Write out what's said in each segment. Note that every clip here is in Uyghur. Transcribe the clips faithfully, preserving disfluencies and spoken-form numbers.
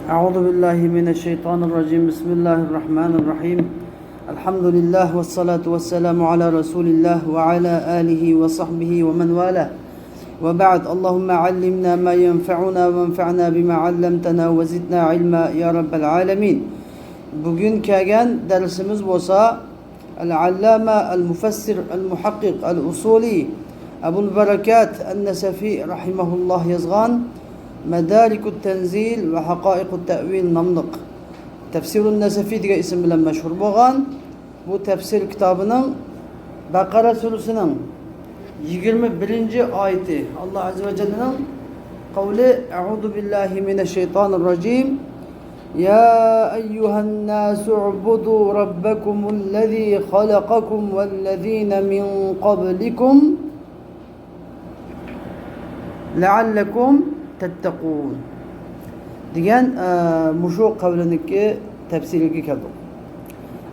أعوذ بالله من الشيطان الرجيم. بسم الله الرحمن الرحيم. الحمد لله والصلاة والسلام على رسول الله وعلى آله وصحبه ومن والاه. وبعد. اللهم علمنا ما ينفعنا وانفعنا بما علمتنا وزدنا علما يا رب العالمين. بۈگۈن كەلگەن دەرسىمىز بولسا ئەل-ئەللامە ئەل-مۇفەسسىر ئەل-مۇھەققىق ئەل-ئۇسۇلى ئەبۇل بەرەكات ئەن-نەسەفى رەھىمەھۇللاھ يازغان مەدارىكۇت تەنزىل ۋە ھەقائىقۇت تەئۋىل ناملىق تەپسىرۇن نەسەفى دېگەن ئىسىم بىلەن مەشھۇر بولغان بۇ تەپسىر كىتابىنىڭ بەقەرە سۈرىسىنىڭ يىگىرمە بىرىنچى ئايىتى، ئاللا ئەززە ۋە جەللىنىڭ قەۋلى، أعوذ بالله من الشيطان الرجيم. يا أيها الناس اعبدوا ربكم الذي خلقكم والذين من قبلكم لعلكم تتقون دېگەن، ئە، مۇشۇ قەۋلىنىڭكى تەپسىرىگە كەلدۇق.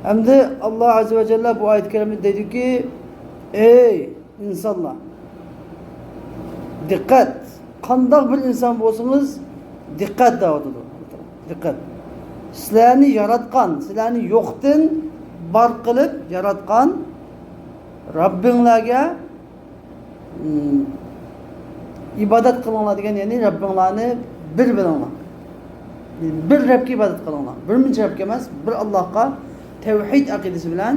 ئەمدى ئاللا ئەززە ۋە جەللە بۇ ئايەت كەرىمىدە دەيدۇكى، ئەي ئىنسانلار، دىققەت! قانداق بىر ئىنسان بولسىڭىز، دىققەت دەۋاتىدۇ. دىققەت! سىلەرنى ياراتقان، سىلەرنى يوقتىن بار قىلىپ ياراتقان رەببىڭلارغا، ئىم، ئىبادەت قىلىڭلار دېگەن، يەنى رەببىڭلارنى بىر بىلىڭلار. بىر رەبكە ئىبادەت قىلىڭلار. بىر مۇنچە رەبكە ئەمەس، بىر ئاللاھقا تەۋھىد ئەقىدىسى بىلەن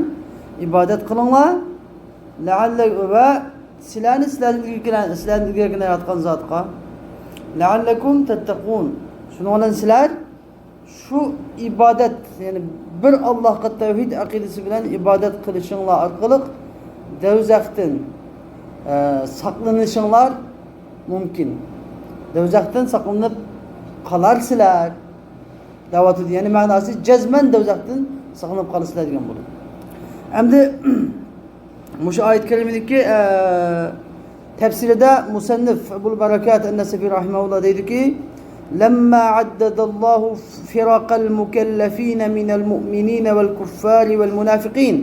ئىبادەت قىلىڭلار. لەئەللە-، ۋە سىلەرنى، سىلەردىن ئىلگىرىكىلەر-، سىلەردىن ئىلگىرىكىلەر ياراتقان زاتقا. لەئەللەكۇم تەتتەقۇن. شۇنىڭ بىلەن سىلەر شۇ ئىبادەت، يەنى بىر ئاللاھقا تەۋھىد ئەقىدىسى بىلەن ئىبادەت قىلىشىڭلار ئارقىلىق دوزاختىن، ئە، ساقلىنىشىڭلار مۇمكىن. دوزاختىن ساقلىنىپ قالارسىلەر. دەۋاتىدۇ. يەنى مەناسى جەزمەن دوزاختىن ساقلىنىپ قالىسىلەر دېگەن بولىدۇ. ئەمدى مۇشۇ ئايەت كەرىمىدىكى، ئە، تەپسىرىدە مۇسەننىف ئەبۇل بەرەكات ئەن-نەسەفى رەھىمەھۇللا دەيدۇكى، لەمما عەددەدەللاھۇ فىرەقەل مۇكەللەفىنە مىنەل مۇئمىنىنە ۋەل كۇففارى ۋەل مۇنافىقىن.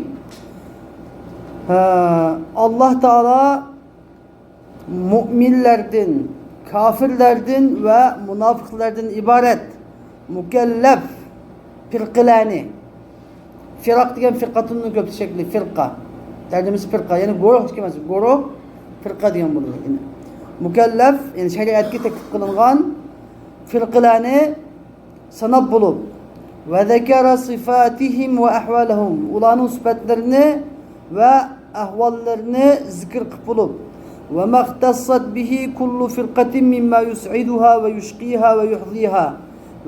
ھە، ئاللاھ تائالا مۇئمىنلەردىن، كاپىرلەردىن ۋە مۇناپىقلاردىن ئىبارەت مۇكەللەپ پىرقىلەرنى، فىراق دېگەن فىرقەتۇننىڭ كۆپ شەكلى، فىرقە. تەرجىمىسى پىرقە، يەنى گۇرۇھ دېگەن ئەمەس، گۇرۇھ، پىرقە دېگەن بولىدۇ. يەنى مۇكەللەپ، يەنى شەرىئەتكە تەكلىپ قىلىنغان پىرقىلەرنى ساناپ بولۇپ، ۋە زەكەرە سىفاتىھىم ۋە ئەھۋالەھۇم، ئۇلارنىڭ سۈپەتلىرىنى ۋە ئەھۋاللىرىنى زىكىر قىلىپ بولۇپ، ۋە مەختەسسەت بىھى كۇللۇ فىرقەتىن مىمما يۇسئىدۇھا ۋە يۇشقىھا ۋە يۇھزىھا،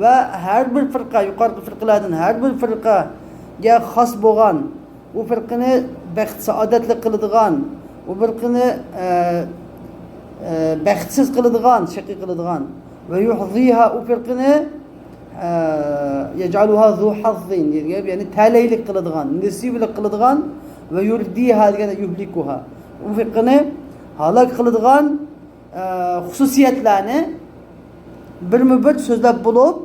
ۋە ھەر بىر فىرقە، يۇقىرىقى فىرقىلەردىن ھەر بىر فىرقەگە خاس بولغان، ئۇ فىرقىنى بەخت سائادەتلىك قىلىدىغان، ئۇ فىرقىنى، ئە، ئە، بەختسىز قىلىدىغان، شەقىي قىلىدىغان، ۋە يۇھزىھا، ئۇ فىرقىنى، ئە، يەجئەلۇھا زۇ ھەززىن دېگەن گەپ، يەنى تەلەيلىك قىلىدىغان، نېسىۋىلىك قىلىدىغان، ۋە يۇردىھا دېگەن يۇھلىكۇھا، ئۇ فىرقىنى ھالاك قىلىدىغان، ئە، خۇسۇسىيەتلەرنى بىرمۇ بىر سۆزلەپ بولۇپ،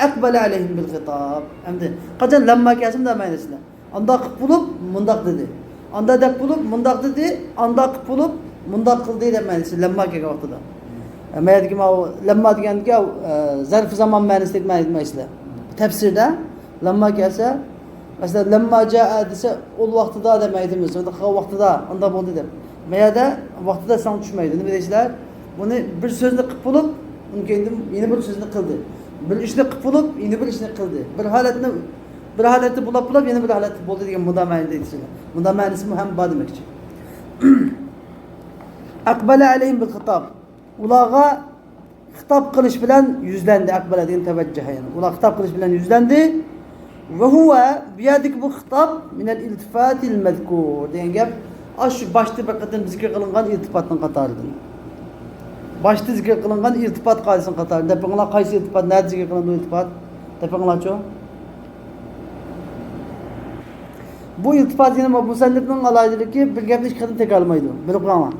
ئەقبەلە ئەلەيھىم بىل خىتاب. ئەمدى قاچان لەمما كەلسە مۇنداق مەنىسىدە. ئانداق قىلىپ بولۇپ مۇنداق دېدى. ئاندا دەپ بولۇپ مۇنداق دېدى. ئانداق قىلىپ بولۇپ مۇنداق قىلدى دەپ مەنىسى لەمما كەلگەن ۋاقتىدا. ئە، مەيەردىكى ماۋۇ لەمما دېگەندىكى، ئە، زەرفى زامان مەنىسىدە دەيدىغان ئەسلى. تەپسىردە لەمما كەلسە، مەسىلەن، لەمما جاء دېسە، ئۇ ۋاقتىدا دەپ ئېيتىمىز. ئۇنداق قىلغان ۋاقتىدا، ئاندا بولدى دەپ. بۇ يەردە ۋاقتىدا ساڭا چۈشمەيدۇ. نېمە دەيسىلەر؟ بۇنى بىر سۆزنى قىلىپ بولۇپ، ئۇنىڭ كەينىدىن يەنە بىر سۆزنى قىلدى. بىر ئىشنى قىلىپ بولۇپ، يەنە بىر ئىشنى قىلدى. بىر ھالەتنى، بىر ھالەتتە بولاپ بولۇپ، يەنە بىر ھالەتتە بولدى دېگەن مۇنداق مەنىدە ئېيتىسىلەر. مۇنداق مەنىسىمۇ ھەم بار دېمەكچى. ئەقبەلە ئەلەيھىم بىل خىتاب. ئۇلارغا خىتاب قىلىش بىلەن يۈزلەندى. ئەقبەلە دېگەن تەۋەججەھ، يەنى ئۇلار خىتاب قىلىش بىلەن يۈزلەندى. ۋە ھۇۋە، بۇ يەردىكى بۇ خىتاب مىنەل ئىلتىفاتىل مەزكۇر دېگەن گەپ، ئاشۇ باشتا بىر قېتىم زىكىر قىلىنغان ئىلتىپاتنىڭ قاتارىدىن. باشتا زىكىر قىلىنغان ئىلتىپات قائىدىسىنىڭ قاتارىدىن. دەپ بېقىڭلار، قايسى ئىلتىپات نەدە زىكىر قىلىنىدۇ، ئىلتىپات؟ دەپ بېقىڭلارچۇ؟ بۇ ئىلتىپات يەنە مۇسەننىپنىڭ ئالاھىدىلىكى، بىر گەپنى ئىككى قېتىم تەكرارلىمايدۇ. بىلىپ قېلىڭلار.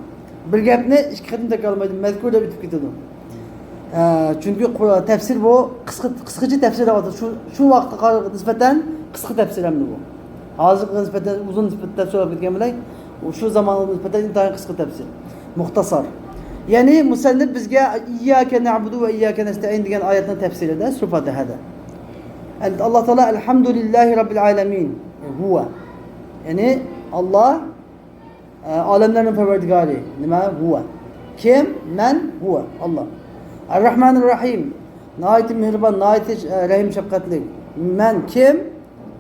بىر گەپنى ئىككى قېتىم تەكرارلىمايدۇ، مەزكۇر دەپ ئۆتۈپ كېتىدۇ. ئە، چۈنكى قۇ-، تەپسىر بۇ قىسقا، قىسقىچە تەپسىر دەۋاتىدۇ. شۇ، شۇ ۋاقىتقا نىسبەتەن قىسقا تەپسىر ئەمدى بۇ. ھازىرقىغا نىسبەتەن ئۇزۇن تەپسىر بولۇپ كەتكەن بىلەن، شۇ زامانغا نىسبەتەن ئىنتايىن قىسقا تەپسىر. مۇختەسەر. يەنى مۇسەننىپ بىزگە «ئىيياكە نەئبۇدۇ ۋە ئىيياكە نەستەئىن» دېگەن ئايەتنىڭ تەپسىرىدە، سۈرە فاتىھەدە، ئەلھەمدۇلىللاھى رەببىل ئالەمىن، ھۇۋە. يەنى ئاللا، ئە، ئالەملەرنىڭ پەرۋەردىگارى. نېمە؟ ھۇۋە. كىم؟ مەن؟ ھۇۋە. ئاللا. ئەررەھمانىر رەھىم. ناھايىتى مېھرىبان، ناھايىتى، ئە، رەھىم شەپقەتلىك. مەن كىم؟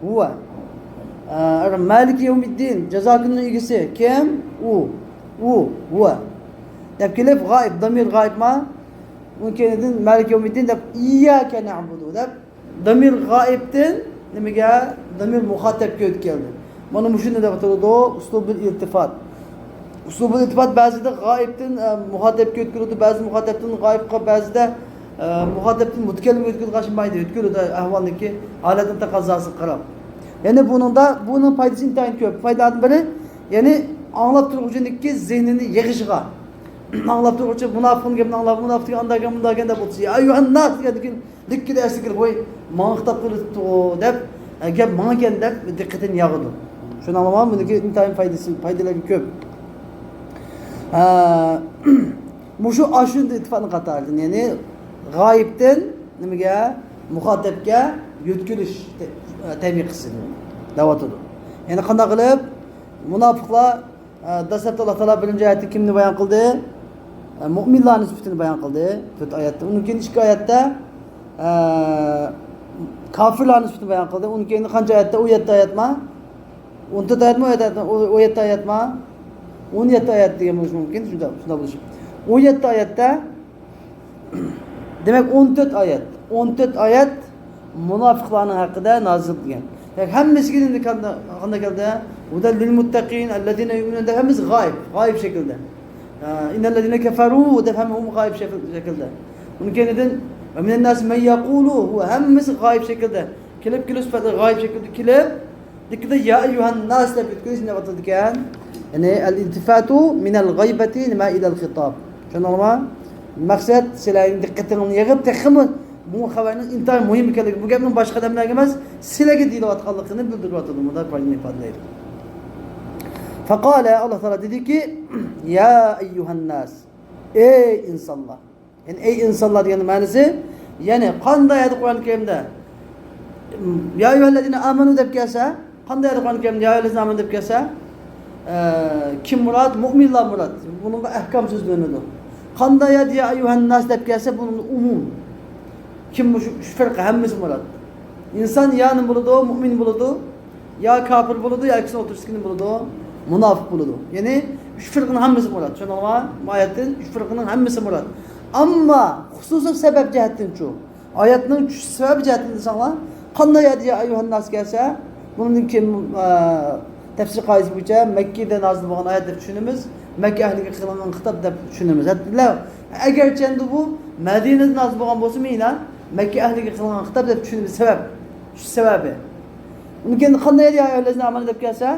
ھۇۋە. ئە، مالىكى يەۋمىددىن، جازا كۈنىنىڭ ئىگىسى كىم؟ ئۇ. ئۇ، ھۇۋە. دەپ كېلىپ، غائىب، دامىر غائىبما؟ ئۇنىڭ كەينىدىن مالىكى يەۋمىددىن دەپ، ئىيياكە نەئبۇدۇ دەپ، دامىر غائىبتىن نېمىگە؟ دامىر مۇخاتەبكە ئۆتۈپ كەلدى. مانا مۇشۇنى دەپ ئاتىلىدۇ ئۇسلۇبۇل ئىلتىفات. ئۇسلۇبۇل ئىلتىپات بەزىدە غائىبتىن، ئە، مۇخاتەبكە ئۆتكۈزۈلىدۇ، بەزىدە مۇخاتەبتىن غائىبقا، بەزىدە، ئە، مۇخاتەبتىن مۇتەكەللىمگە ئۆتكۈزۈلىدۇ، ئاشۇنداق ئۆتكۈزۈلىدۇ ئەھۋالنىڭكى ھالەتنىڭ تەقەززاسىغا قاراپ. يەنى بۇنىڭدا، بۇنىڭ پايدىسى ئىنتايىن كۆپ. پايدىلىرىدىن بىرى، يەنى ئاڭلاپ تۇرغۇچىنىڭكى زېھنىنى يىغىشىغا. ئاڭلاپ تۇرغۇچى مۇناپىقنىڭ گېپىنى ئاڭلاپ، مۇناپىق دېگەن ئانداق گەپ، مۇنداق گەپ دەپ ئولتۇرسا، يا ئەييۇھەنناس دېگەندىن كېيىن، لىككىدە ئەسلىگە كېلىپ، ۋاي، ماڭا خىتاب قىلىۋېتىپتىغۇ دەپ، ئە، گەپ ماڭا ئىكەن دەپ دىققىتىنى ياغىدۇ. شۇنىڭغىمۇ بۇنىڭكى ئىنتايىن پايدىسى، پايدىلىرى كۆپ. ئە، مۇشۇ ئاشۇ ئىلتىپاتنىڭ قاتارىدىن، يەنى غايىبتىن نېمىگە؟ مۇخاتەپكە يۆتكىلىش تە-، تەبىقىسى دەۋاتىدۇ. يەنى قانداق قىلىپ مۇناپىقلار ئە، دەسلەپتە ئاللا تائالا بىرىنچى ئايەتتە كىمنى بايان قىلدى؟ ئە، مۇئمىنلارنىڭ سۈپىتىنى بايان قىلدى. تۆت ئايەتتە. ئۇنىڭ كېيىن ئىككى ئايەتتە، ئە، كاپىرلارنىڭ سۈپىتىنى بايان قىلدى. ئۇنىڭ كېيىن قانچە ئايەتتە؟ ئون يەتتە ئايەتما؟ ئون تۆت ئايەتما؟ ئون يەتتە ئايەتما؟ ئون يەتتە ئايەت دېگەن بولۇشى مۇمكىن. شۇنداق، شۇنداق بولۇشى. ئون يەتتە ئايەتتە دېمەك، ئون تۆت ئايەت. ئون تۆت ئايەت مۇناپىقلارنىڭ ھەققىدە نازىل قىلغان. دېمەك، ھەممىسىگە ئەمدى قانداق، قانداق كەلدى؟ ھۇدەل لىل مۇتتەقىن ئەللەزىنە يۇئمىنۇن دەپ ھەممىسى غايىب، غايىب شەكىلدە. ئە، ئىننەللەزىنە كەفەرۇ دەپ ھەممە ئۇمۇ غايىب شەكىل-، شەكىلدە. ئۇنىڭ كەينىدىن ۋە مىنەنناسى مەن يەقۇلۇ، ھۇ ھەممىسى غايىب شەكىلدە. كېلىپ، كېلىش سۈپەتلىرى غايىب شەكىلدە كېلىپ، لېكىن يا ئەييۇھەنناس دەپ يۆتكىلىش نېمە ئاتىلىدىكەن؟ يەنى ئەل ئىلتىفاتۇ مىنەل غەيبەتى نېمە ئىلەل خىتاب. چۈشەندىڭلارمۇ؟ مەقسەت، سىلەرنىڭ دىققىتىڭلارنى يىغىپ، تېخىمۇ بۇ خەۋەرنىڭ ئىنتايىن مۇھىم ئىكەنلىكى، بۇ گەپنىڭ باشقا ئادەملەرگە ئەمەس، سىلەرگە دېيىلىۋاتقانلىقىنى بىلدۈرۈۋاتىدۇ. مۇنداق پايدىنى ئىپادىلەيدۇ. فەقالە، ئاللا تائالا دېدىكى، يا ئەييۇھەنناس، ئەي ئىنسانلار. يەنى، ئەي ئىنسانلار دېگەننىڭ مەنىسى، يەنى قانداق يەردە قۇرئان كەرىمدە، يا ئەييۇھەللەزىنە ئامەنۇ دەپ كەلسە، قانداق يەردە قۇرئان كەرىمدە يا ئەييۇھەللەزىنە ئامەنۇ دەپ كەلسە، ئە، كىم مۇراد؟ مۇئمىنلار مۇراد. بۇنىڭغا ئەھكام سۆزلىنىدۇ. قانداق يەردە يا ئەييۇھەنناس دەپ كەلسە، بۇنىڭدا ئومۇم. كىم مۇشۇ ئۈچ فىرقە ھەممىسى مۇراد. ئىنسان يا نېمە بولىدۇ؟ مۇئمىن بولىدۇ. يا كاپىر بولىدۇ، يا ئىككىسىنىڭ ئوتتۇرىسىدىكى نېمە بولىدۇ؟ مۇناپىق بولىدۇ. يەنى ئۈچ فىرقىنىڭ ھەممىسى مۇراد. چۈشەندىڭلارمۇ؟ بۇ ئايەتتىن ئۈچ فىرقىنىڭ ھەممىسى مۇراد. ئەمما خۇسۇسىي سەۋەب جەھەتتىنچۇ؟ ئايەتنىڭ چۈشۈش سەۋەبى جەھەتتىن دېسەڭلار، قانداق يەردە يا ئەييۇھەنناس كەلسە، بۇنىڭدىن كېيىن، ئە، تەپسىر قائىدىسى بويىچە مەككىدە نازىل بولغان ئايەت دەپ چۈشىنىمىز، مەككە ئەھلىگە قىلىنغان خىتاب دەپ چۈشىنىمىز. ھەتتا ئەگەرچە ئەمدى بۇ مەدىنىدە نازىل بولغان بولسىمۇ يەنە مەككە ئەھلىگە قىلىنغان خىتاب دەپ چۈشىنىمىز. سەۋەب، چۈشۈش سەۋەبى. ئۇنىڭ كېيىن قانداق يەردە يا ئەييۇھەللەزىنە ئامەنۇ دەپ كەلسە،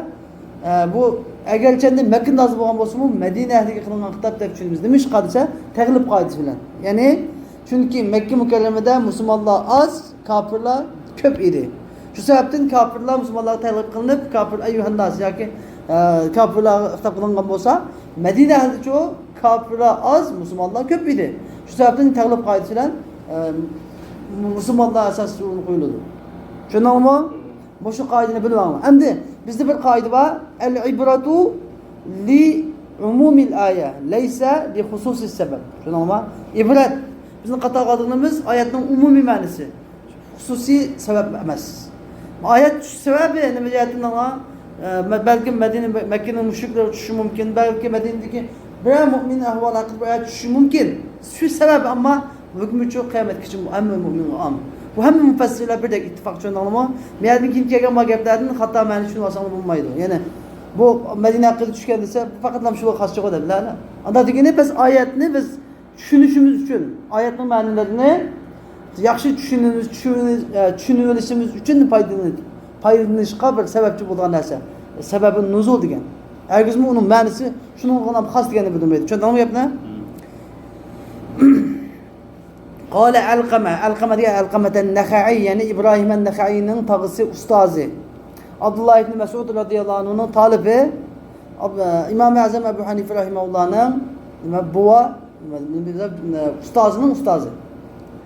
ئە، بۇ ئەگەرچە ئەمدى مەككىدە نازىل بولغان بولسىمۇ، مەدىنە ئەھلىگە قىلىنغان خىتاب دەپ چۈشىنىمىز. نېمىشقا دېسە، تەغلىب قائىدىسى بىلەن. يەنى، چۈنكى مەككە مۇكەررەمىدە مۇسۇلمانلار ئاز، كاپىرلار كۆپ ئىدى. شۇ سەۋەبتىن كاپىرلار مۇسۇلمانلارغا تەغلىب قىلىنىپ، كاپىر ئەييۇھەنناس ياكى، ئە، كاپىرلارغا خىتاب قىلىنغان بولسا، مەدىنە ئەھلىدىچۇ كاپىرلار ئاز، مۇسۇلمانلار كۆپ ئىدى. شۇ سەۋەبتىن تەغلىب قائىدىسى بىلەن، ئە، مۇسۇلمانلار ئاساسىي ئورۇن قويۇلىدۇ. چۈشەندىڭىزمۇ؟ مۇشۇ قائىدىنى بىلىۋالىڭلار. ئەمدى بىزدە بىر قائىدە بار. ئەل ئىبرەتۇ لى ئۇمۇمىل ئايە، لەيسە لى خۇسۇسىي سەۋەب. چۈشەندىڭلارمۇ؟ ئىبرەت. بىزنىڭ قاتارغا ئالىدىغىنىمىز ئايەتنىڭ ئومۇمىي مەنىسى. خۇسۇسىي سەۋەب ئەمەس. ئايەت چۈشۈش سەۋەبى نېمە جەھەتتىن ئاڭا؟ ئە، مە-، بەلكىم مەدىنە، مەككىنىڭ مۇشرىكلىرى چۈشۈشى مۇمكىن، بەلكى مەدىنىدىكى بىرەر مۇئمىن ئەھۋالى ھەققىدە بىر ئايەت چۈشۈشى مۇمكىن. چۈشۈش سەۋەبى، ئەمما ھۆكمىچۇ قىيامەتكىچە ئەممە مۇئمىنغا ئام. بۇ ھەممە مۇپەسسىرلەر بىردەك ئىتتىپاق، چۈشەندىڭلارمۇ؟ بۇ يەردىن كېيىن كەلگەن بۇ گەپلەردىن خاتا مەنە چۈشىنىۋالساڭلار بولمايدۇ. يەنى بۇ مەدىنە ھەققىدە چۈشكەن دېسە، بۇ پەقەتلا شۇلار خاس چىقىدۇ دەپ. لا، لا. ئانداق دېگىنى بىز ئايەتنى بىز چۈشىنىشىمىز ئۈچۈن، ئايەتنىڭ مەنىلىرىنى ياخشى چۈشىنىمىز، چۈشىنىمىز، ئە، چۈشىنىۋېلىشىمىز ئۈچۈن پايدىلىنىپ، پايدىلىنىشقا بىر سەۋەبچى بولىدىغان نەرسە. سەۋەبى نۇزۇل دېگەن. ھەرگىزمۇ ئۇنىڭ مەنىسى شۇنىڭغىلا خاس دېگەننى بىلدۈرمەيدۇ. چۈشەندىڭىزمۇ گەپنى؟ قالە ئەلقەمە. ئەلقەمە دېگەن ئەلقەمەتەن نەخەئىي، يەنى ئىبراھىم ئەن نەخەئىينىڭ تاغىسى، ئۇستازى. ئابدۇللا ئىبنى مەسئۇد رەزىياللاھۇ ئەنھۇنىڭ تالىپى. ئاب-، ئىمام ئەزەم ئەبۇ ھەنىفە رەھىمەھۇللاھنىڭ، نېمە، بوۋا ئۇستازىنىڭ ئۇستازى.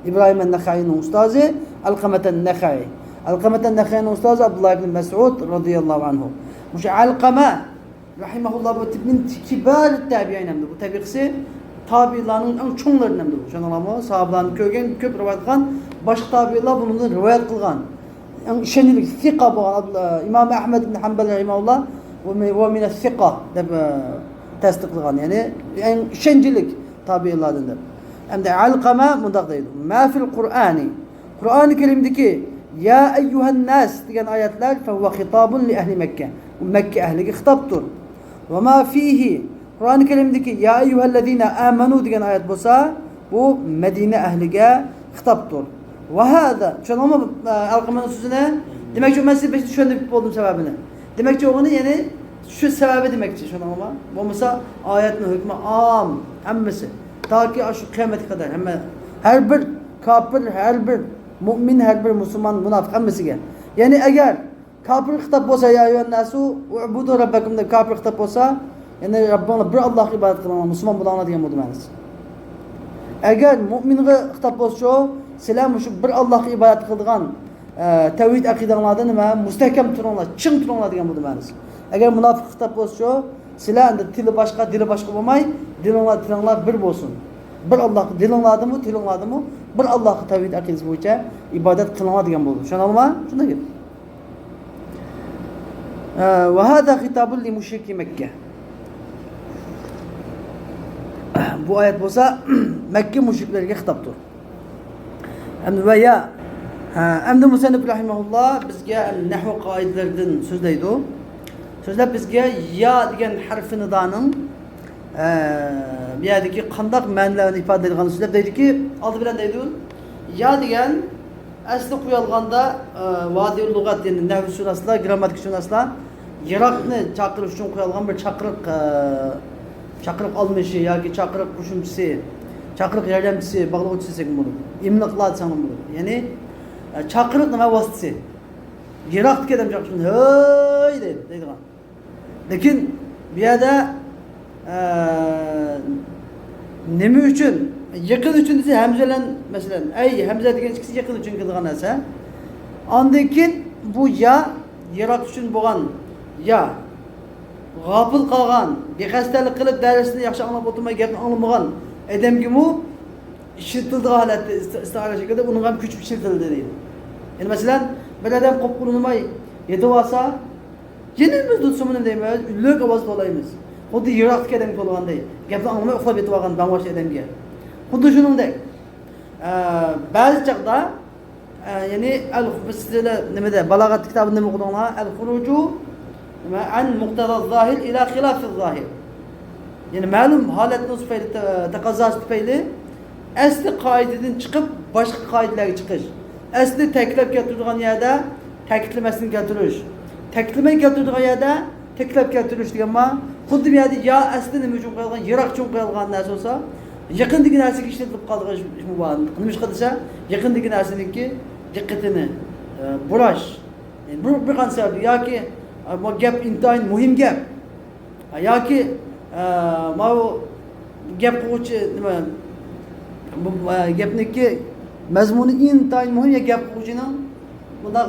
ئىبراھىم ئەن-نەخەئىنىڭ ئۇستازى ئەلقەمەتەن نەخەئى. ئەلقەمەتەن نەخەئىنىڭ ئۇستازى ئابدۇللا ئىبن مەسئۇد رەزىياللاھۇ ئەنھۇ. مۇشۇ ئەلقەمە رەھىمەھۇللا بۇ مىن كىبار تابىئىن ھەمدە بۇ تەبىقىسى تابىئىنلارنىڭ ئەڭ چوڭلىرىدىن ھەمدە بۇ. شۇنىڭلارمۇ ساھابىلارنى كۆرگەن، كۆپ رىۋايەت قىلغان، باشقا تابىئىنلار بۇنىڭدىن رىۋايەت قىلغان. ئەڭ ئىشەنچلىك سىقا بولغان ئابلا-، ئىمام ئەھمەد ئىبن ھەمبەل رەھىمەھۇللا ۋە مىن-، ۋە مىنەس سىقا دەپ، ئە، تەستىقلىغان. يەنى ئەڭ ئىشەنچلىك تابىئىنلاردىن دەپ. ئەمدى ئەلقەمە مۇنداق دەيدۇ. ما فىل قۇرئانى. قۇرئانى كەرىمدىكى يا ئەييۇھەن ناس دېگەن ئايەتلەر فەھۇۋە خىتابۇن لىئەھلى مەككە. ئۇ مەككە ئەھلىگە خىتابتۇر. ۋە ما فىھى. قۇرئانى كەرىمدىكى يا ئەييۇھەللەزىنە ئامەنۇ دېگەن ئايەت بولسا، بۇ مەدىنە ئەھلىگە خىتابتۇر. ۋە ھازا، چۈشەندىڭىزمۇ، ئە، ئەلقەمەنىڭ سۆزىنى؟ دېمەكچى، مەن سىزگە بەك چۈشەندۈرۈپ بولدۇم سەۋەبىنى. دېمەكچى بولغىنى، يەنى شۇ سەۋەبى دېمەكچى، چۈشەندىڭىزمۇ؟ بولمىسا ئايەتنىڭ ھۆكمى ئام، ھەممىسى. تاكى ئاشۇ قىيامەتكە قەدەر ھەممە، ھەر بىر كاپىر، ھەر بىر مۇئمىن، ھەر بىر مۇسۇلمان، مۇناپىق ھەممىسىگە. يەنى ئەگەر كاپىرغا خىتاب بولسا، يا ئەييۇھەن ناسۇ ئۇئبۇدۇ رەببەكۇم دەپ كاپىرغا خىتاب بولسا، يەنى رەببىڭلار بىر ئاللاھقا ئىبادەت قىلىڭلار، مۇسۇلمان بولۇڭلار دېگەن بولىدۇ مەنىسى. ئەگەر مۇئمىنغا خىتاب بولسىچۇ، سىلەر مۇشۇ بىر ئاللاھقا ئىبادەت قىلىدىغان، ئە، تەۋھىد ئەقىدەڭلاردا نېمە، مۇستەھكەم تۇرۇڭلار، چىڭ تۇرۇڭلار دېگەن بولىدۇ مەنىسى. ئەگەر مۇناپىق خىتاب بولسىچۇ، سىلەر ئەمدى تىلى باشقا، دىلى باشقا بولماي، دىلىڭلار، تىلىڭلار بىر بولسۇن. بىر ئاللاھقا، دىلىڭلاردىمۇ، تىلىڭلاردىمۇ بىر ئاللاھقا تەۋھىد ئەقىدىسى بويىچە ئىبادەت قىلىڭلار دېگەن بولىدۇ. چۈشەندىڭلارمۇ؟ شۇنداق گەپ. ئە، ۋە ھازا خىتابۇن لىمۇشرىكى مەككە. بۇ ئايەت بولسا مەككە مۇشرىكلىرىگە خىتابتۇر. ئەمدى ۋە يا، ھە، ئەمدى مۇسەننىپ رەھىمەھۇللا بىزگە نەھۋ قائىدىلىرىدىن سۆزلەيدۇ. سۆزلەپ بىزگە يا دېگەن ھەرفى نىدانىڭ، ئە، بۇ يەردىكى قانداق مەنىلەرنى ئىپادىلەيدىغانلىقىنى سۆزلەپ دەيدۇكى، ئالدى بىلەن دەيدۇ، يا دېگەن ئەسلى قويالغاندا، ئە، ۋادىئۇل لۇغەت، يەنى نەھۋشۇناسلار، گرامماتىكىشۇناسلار يىراقنى چاقىرىش ئۈچۈن قويالغان بىر چاقىرىق، ئە، چاقىرىق ئالمىشى ياكى چاقىرىق قوشۇمچىسى، چاقىرىق ياردەمچىسى، باغلىغۇچى دېسەكمۇ بولىدۇ. ئىملىقلار دېسەڭلار بولىدۇ. يەنى، ئە، چاقىرىق نېمە ۋاسىتىسى؟ يىراقتىكى ئادەم چاقىرىشنى، «ھەي!» دەيدۇ، دەيدىغان. لېكىن بۇ يەردە، ئە، نېمە ئۈچۈن؟ يېقىن ئۈچۈن دېسە، ھەمزە بىلەن، مەسىلەن، «ئەي ھەمزە» دېگەن ئىككىسى يېقىن ئۈچۈن كېلىدىغان نەرسە. ئاندىن كېيىن بۇ يا، يىراق ئۈچۈن بولغان يا. غاپىل قالغان، بىخەستەلىك قىلىپ، دەرسنى ياخشى ئاڭلاپ ئولتۇرماي، گەپنى ئاڭلىمىغان ئادەمگىمۇ ئىشلىتىلىدىغان ھالەتتە، ئىست-، ئىستىئارە شەكلىدە ئۇنىڭغا ھەم كۆچۈپ ئىشلىتىلدى دەيدۇ. يەنى مەسىلەن، بىر ئادەم قوپقۇنۇنىماي يېتىۋالسا، يەنە بىز دۇتسۇمۇنى دەيمىز، ئۈنلۈك ئاۋاز توۋلايمىز. خۇددى يىراقتىكى ئادەمگە توۋلىغاندەك، گەپنى ئاڭلىماي ئۇخلاپ يېتىۋالغان بەڭباش ئادەمگە. خۇددى شۇنىڭدەك، ئە، بەزى چاغدا، ئە، يەنى ئەل-، بىز سىلەر نېمىدە، بالاغەت كىتابىدا نېمە ئوقۇدۇڭلار؟ ئەل-خۇرۇجۇ نېمە؟ ئەن مۇقتەزا زاھىر ئىلا خىلاف زاھىر. يەنى مەلۇم ھالەتنىڭ تۈپەيلى، تە-، تەقەززاسى تۈپەيلى ئەسلى قائىدىدىن چىقىپ، باشقا قائىدىلەرگە چىقىش. ئەسلى تەكىتلەپ كەلتۈرىدىغان يەردە تەكىتلىمەسنى كەلتۈرۈش. تەكىتلىمەي كەلتۈرىدىغان يەردە تەكىتلەپ كەلتۈرۈش دېگەن بار. خۇددى بۇ يەردە يا ئەسلى نېمە ئۈچۈن قويۇلغان، يىراق ئۈچۈن قويۇلغان نەرسە بولسا، يېقىندىكى نەرسىگە ئىشلىتىلىپ قالىدىغان ئىشمۇ بار. نېمىشقا دېسە، يېقىندىكى نەرسىنىڭكى دىققىتىنى، ئە، بۇراش. بىر، بىر قانچە سەۋەب ياكى، ئە، بۇ گەپ ئىنتايىن مۇھىم گەپ. ياكى، ئە، ماۋۇ گەپ قىلغۇچى نېمە، بۇ، ئە، گەپنىڭكى مەزمۇنى ئىنتايىن مۇھىم، يا گەپ قىلغۇچىنىڭ مۇنداق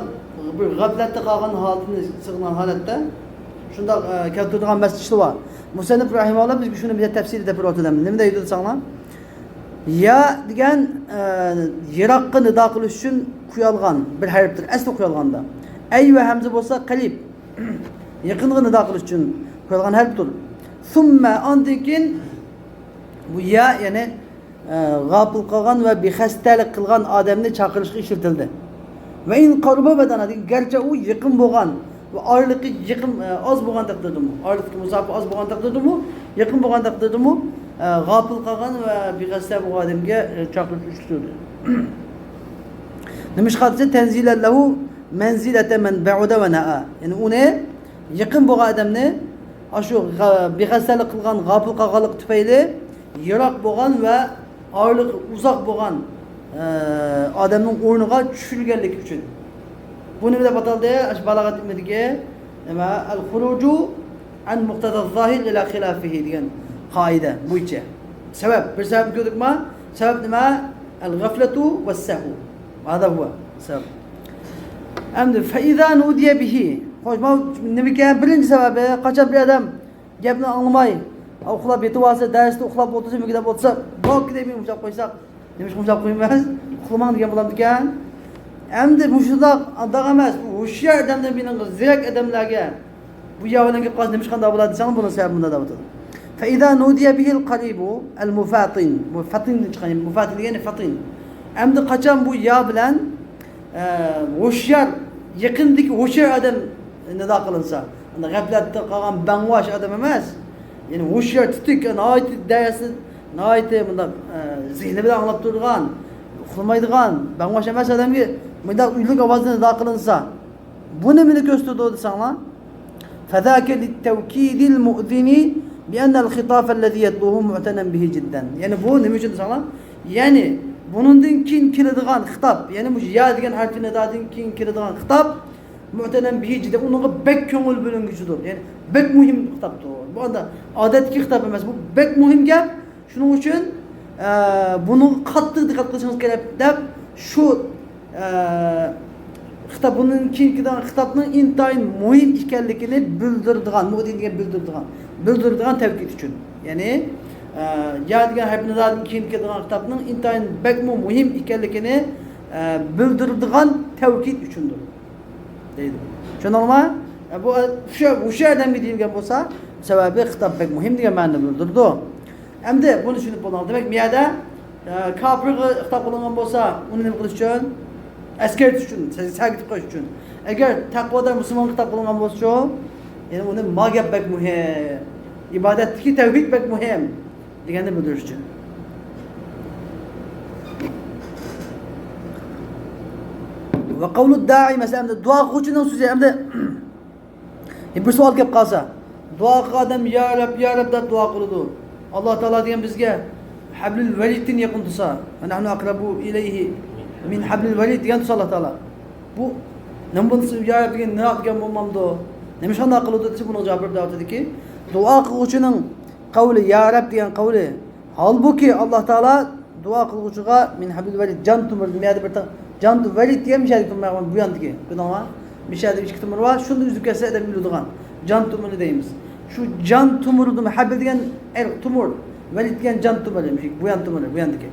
بىر غەپلەتتە قالغان ھالىتىنى سىغىنغان ھالەتتە شۇنداق، ئە، كەلتۈرىدىغان مەسىلە بار. مۇسەننىپ رەھىمەھۇللا بىزگە شۇنى بىر تەپسىلىي دەپ بېرىۋاتىدۇ. نېمە دەيدۇ دېسەڭلار؟ يا دېگەن، ئە، يىراققا نىدا قىلىش ئۈچۈن قويالغان بىر ھەرپتۇر، ئەسلى قويالغاندا. ئەي ۋە ھەمزە بولسا قەرىب، يېقىنغا نىدا قىلىش ئۈچۈن قويۇلغان ھەرپتۇر. سۇممە، ئاندىن كېيىن بۇ يا، يەنى، ئە، غاپىل قالغان ۋە بىخەستەلىك قىلغان ئادەمنى چاقىرىشقا ئىشلىتىلدى. ۋە ئىن قارۇبە ۋە دانا دېگەن، گەرچە ئۇ يېقىن بولغان ۋە ئارىلىقى يېقىن، ئە، ئاز بولغان تەقدىردىمۇ، ئارىلىقتىكى مۇساپە ئاز بولغان تەقدىردىمۇ، يېقىن بولغان تەقدىردىمۇ، ئە، غاپىل قالغان ۋە بىخەستە بولغان ئادەمگە، ئە، چاقىرىشقا ئىشلىتىلدى. نېمىشقا دېسە، تەنزىلەن لەھۇ مەنزىلەتە مەن بەئۇدە ۋە نەئا. يەنى ئۇنى يېقىن بولغان ئادەمنى ئاشۇ غا-، بىخەستەلىك قىلغان، غاپىل قالغانلىقى تۈپەيلى يىراق بولغان ۋە ئارىلىقى ئۇزاق بولغان، ئە، ئادەمنىڭ ئورنىغا چۈشۈرگەنلىكى ئۈچۈن. بۇ نېمە دەپ ئاتالدى؟ ئاشۇ بالاغەت ئىلمىدىكى نېمە؟ ئەل خۇرۇجۇ ئەن مۇقتەزا زاھىر ئىلا خىلافىھى دېگەن قائىدە بويىچە. سەۋەب، بىر سەۋەبنى كۆردۇكما؟ سەۋەب نېمە؟ الغفلة والسهو. هذا هو سەۋەب. ئەمدى فإذا نودي به. خوش، ماۋۇ نېمىكەن؟ بىرىنچى سەۋەبى، قاچان بىر ئادەم گەپنى ئاڭلىماي، ئۇخلاپ يېتىۋالسا، دەرستە ئۇخلاپ ئولتۇرسا، مۈگدەپ ئولتۇرسا، بوكى دەيمەن، ئۇشلاپ قويساق، نېمىشقا ئۇشلاپ قويىمىز؟ ئۇخلىماڭ دېگەن بولامدىكەن؟ ئەمدى مۇشۇنداق ئانداق ئەمەس، بۇ ھوشيار ئادەمدىن بىلىنغان زېرەك ئادەملەرگە بۇ يا بىلەن گەپ قىلسا نېمىشقانداق بولار دېسەڭ، بۇنىڭ سەۋەبى مۇنداق دەۋاتىدۇ. فإذا نودي به القريب المفاطن. بۇ فاتىندىن چىققان، مۇفاتىن دېگەن فاتىن. ئەمدى قاچان بۇ يا بىلەن ئە، ھوشيار، يېقىندىكى ھوشيار ئادەم نىدا قىلىنسا، ئانداق غەپلەتتە قالغان بەڭۋاش ئادەم ئەمەس. يەنى ھوشيار، تېتىك، ناھايىتى دەرسنى ناھايىتى مۇنداق، ئە، زېھنى بىلەن ئاڭلاپ تۇرىدىغان، ئۇخلىمايدىغان، بەڭۋاش ئەمەس ئادەمگە مۇنداق ئۈنلۈك ئاۋازدا نىدا قىلىنسا، بۇ نېمىنى كۆرسىتىدۇ دېسەڭلار؟ فذاك للتوكيد المؤذن بأن الخطاب الذي يتلوه معتنى به جدا. يەنى بۇ نېمە ئۈچۈن دېسەڭلار؟ يەنى بۇنىڭدىن كېيىن كېلىدىغان خىتاب، يەنى مۇشۇ يا دېگەن ھەرپى نىدادىن كېيىن كېلىدىغان خىتاب، مۇئتەنەن بىھى جىددەن، ئۇنىڭغا بەك كۆڭۈل بۆلۈنگۈچىدۇر. يەنى بەك مۇھىم خىتابتۇر. بۇ ئاندا ئادەتتىكى خىتاب ئەمەس، بۇ بەك مۇھىم گەپ. شۇنىڭ ئۈچۈن، ئە، بۇنىڭغا قاتتىق دىققەت قىلىشىڭىز كېرەك دەپ، شۇ، ئە، خىتاب، بۇنىڭ كېيىن كېلىدىغان خىتابنىڭ ئىنتايىن مۇھىم ئىكەنلىكىنى بىلدۈرىدىغان، مۇئتەن دېگەن بىلدۈرىدىغان، بىلدۈرىدىغان تەۋكىد ئۈچۈن. يەنى، ئە، يا دېگەن ھەرپى نىدادىن كېيىن كېلىدىغان خىتابنىڭ ئىنتايىن بەكمۇ مۇھىم ئىكەنلىكىنى، ئە، بىلدۈرىدىغان تەۋكىد ئۈچۈندۇر، دەيدۇ. چۈشەندىڭلارمۇ؟ ئە، بۇ، ئە، شۇ، شۇ ئادەمگە دېيىلگەن بولسا، سەۋەبى خىتاب بەك مۇھىم دېگەن مەنىنى بىلدۈرىدۇ. ئەمدى بۇنى چۈشىنىپ بولدۇڭلار. دېمەك، بۇ يەردە، ئە، كاپىرغا خىتاب قىلىنغان بولسا، ئۇنى نېمە قىلىش ئۈچۈن؟ ئەسكەرتىش ئۈچۈن، سە-، سەگىتىپ قويۇش ئۈچۈن. ئەگەر تەقۋادار مۇسۇلمانغا خىتاب قىلىنغان بولسىچۇ، يەنى ئۇنى ما گەپ بەك مۇھىم، ئىبادەتتىكى تەۋھىد بەك مۇھىم دېگەننى بىلدۈرۈش ئۈچۈن. وقول الداعي، مەسىلەن، ئەمدى دۇئا قىلغۇچىنىڭ سۆزى، ئەمدى بىر سوئال كەپ قالسا، دۇئا قىلغان ئادەم يا رەب، يا رەب دەپ دۇئا قىلىدۇ. ئاللا تائالا دېگەن بىزگە ھەبلىل ۋەرىدتىن يېقىن تۇرسا، ونحن أقرب إليه من حبل الوريد دېگەن تۇرسا ئاللا تائالا. بۇ نېمە بولسا يا رەب دېگەن نىراق دېگەن بولمامدۇ؟ نېمە شۇنداق قىلىدۇ دېسە، بۇنىڭ جاۋابى دەۋاتىدۇكى، دۇئا قىلغۇچىنىڭ قەۋلى، يا رەب دېگەن قەۋلى، ھالبۇكى، ئاللا تائالا دۇئا قىلغۇچىغا من حبل الوريد، جان تومۇرىدىن، بۇ يەردە بىر تا-، جان تو-، ۋەرىد دېگەن مۇشۇ يەردىكى تومۇر، بۇ ياندىكى. كۆردۈڭلارمۇ؟ مۇشۇ يەردە ئىككى تومۇر بار، شۇنى ئۈزۈپ كەتسە ئادەم ئۆلىدىغان. جان تومۇرى دەيمىز. شۇ جان تومۇرىدىن، ھەبل دېگەن ئەر تومۇر، ۋەرىد دېگەن جان تومۇرى، مۇشۇ بۇ يان تومۇرى، بۇ ياندىكى.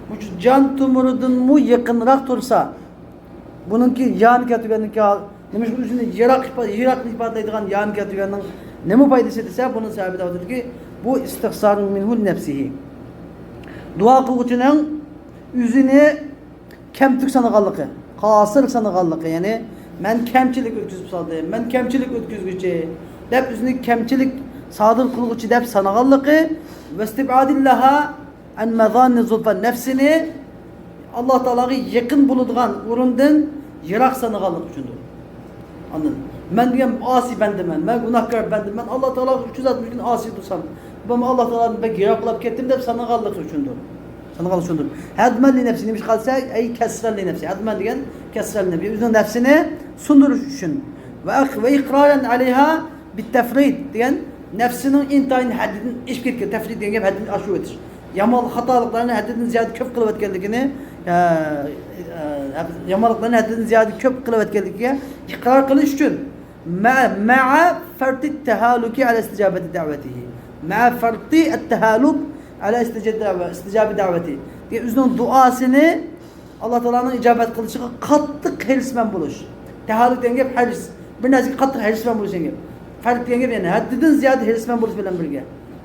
مۇشۇ جان تومۇرىدىنمۇ يېقىنراق تۇرسا، بۇنىڭكى يانى كەتۈرگەننىڭكى ھال-، نېمىشقا ئۆزىنى يىراق ئىپا-، يىراقنى ئىپادىلەيدىغان يانى كەتۈرگەننىڭ نېمە پايدىسى دېسە، بۇنىڭ سەۋەبى دەۋاتىدۇكى، بۇ استخسار منه لنفسه. دۇئا قىلغۇچىنىڭ ئۆزىنى كەمتۈك سانىغانلىقى، قاسىر سانىغانلىقى، يەنى مەن كەمچىلىك ئۆتكۈزۈپ سالدىم، مەن كەمچىلىك ئۆتكۈزگۈچى دەپ، ئۆزىنى كەمچىلىك سادىر قىلغۇچى دەپ سانىغانلىقى، واستبعاد لها عن مظان الزلفى، نەپسىنى ئاللا تائالاغا يېقىن بولىدىغان ئورۇندىن يىراق سانىغانلىقى ئۈچۈندۇر. ئاندىن، مەن دېگەن ئاسىي بەندىمەن، مەن گۇناھكار بەندىمەن، ئاللا تائالاغا شۇ زات ئۈچۈن ئاسىي تۇرسام، بۇ ئاللا تائالادىن بەك يىراقلاپ كەتتىم دەپ سانىغانلىقى ئۈچۈندۇر. سانىغانلىقى ئۈچۈندۇر. ھەدمەن لىنەپسى، نېمىشقا دېسە، ئەي كەسرەن لىنەپسى. ھەدمەن دېگەن كەسرەن لىنەپسى، ئۆزىنىڭ نەپسىنى سۇندۇرۇش ئۈچۈن. ۋە ئىق-، ۋە ئىقرارەن ئەلەيھا بىتتەفرىت دېگەن نەپسىنىڭ ئىنتايىن ھەددىدىن ئېشىپ كەتكەن، تەفرىت دېگەن گەپ ھەددىدىن ئاشۇۋېتىش. يامان خاتالىقلارنى ھەددىدىن زىيادە كۆپ قىلىۋەتكەنلىكىنى، ئە، ئە، يامانلىقلارنى ھەددىدىن زىيادە كۆپ قىلىۋەتكەنلىكىگە ئىقرار قىلىش ئۈچۈن، مە-، مەئە فەرتىت تەھالۇكى ئەلە ئىستىجابەتى دەۋەتىھى. مەئە فەرتى ئەتتەھالۇك ئەلە ئىستىجابە دەۋە-، ئىستىجابە دەۋەتى. دېگەن ئۆزىنىڭ دۇئاسىنى ئاللا تائالانىڭ ئىجابەت قىلىشىغا قاتتىق ھېرىسمەن بولۇش. تەھالۇك دېگەن گەپ ھەرىس. بىر نەرسىگە قاتتىق ھېرىسمەن بولۇش دېگەن گەپ. فەرت دېگەن گەپ، يەنى ھەددىدىن زىيادە ھېرىسمەن بولۇش بىلەن بىرگە.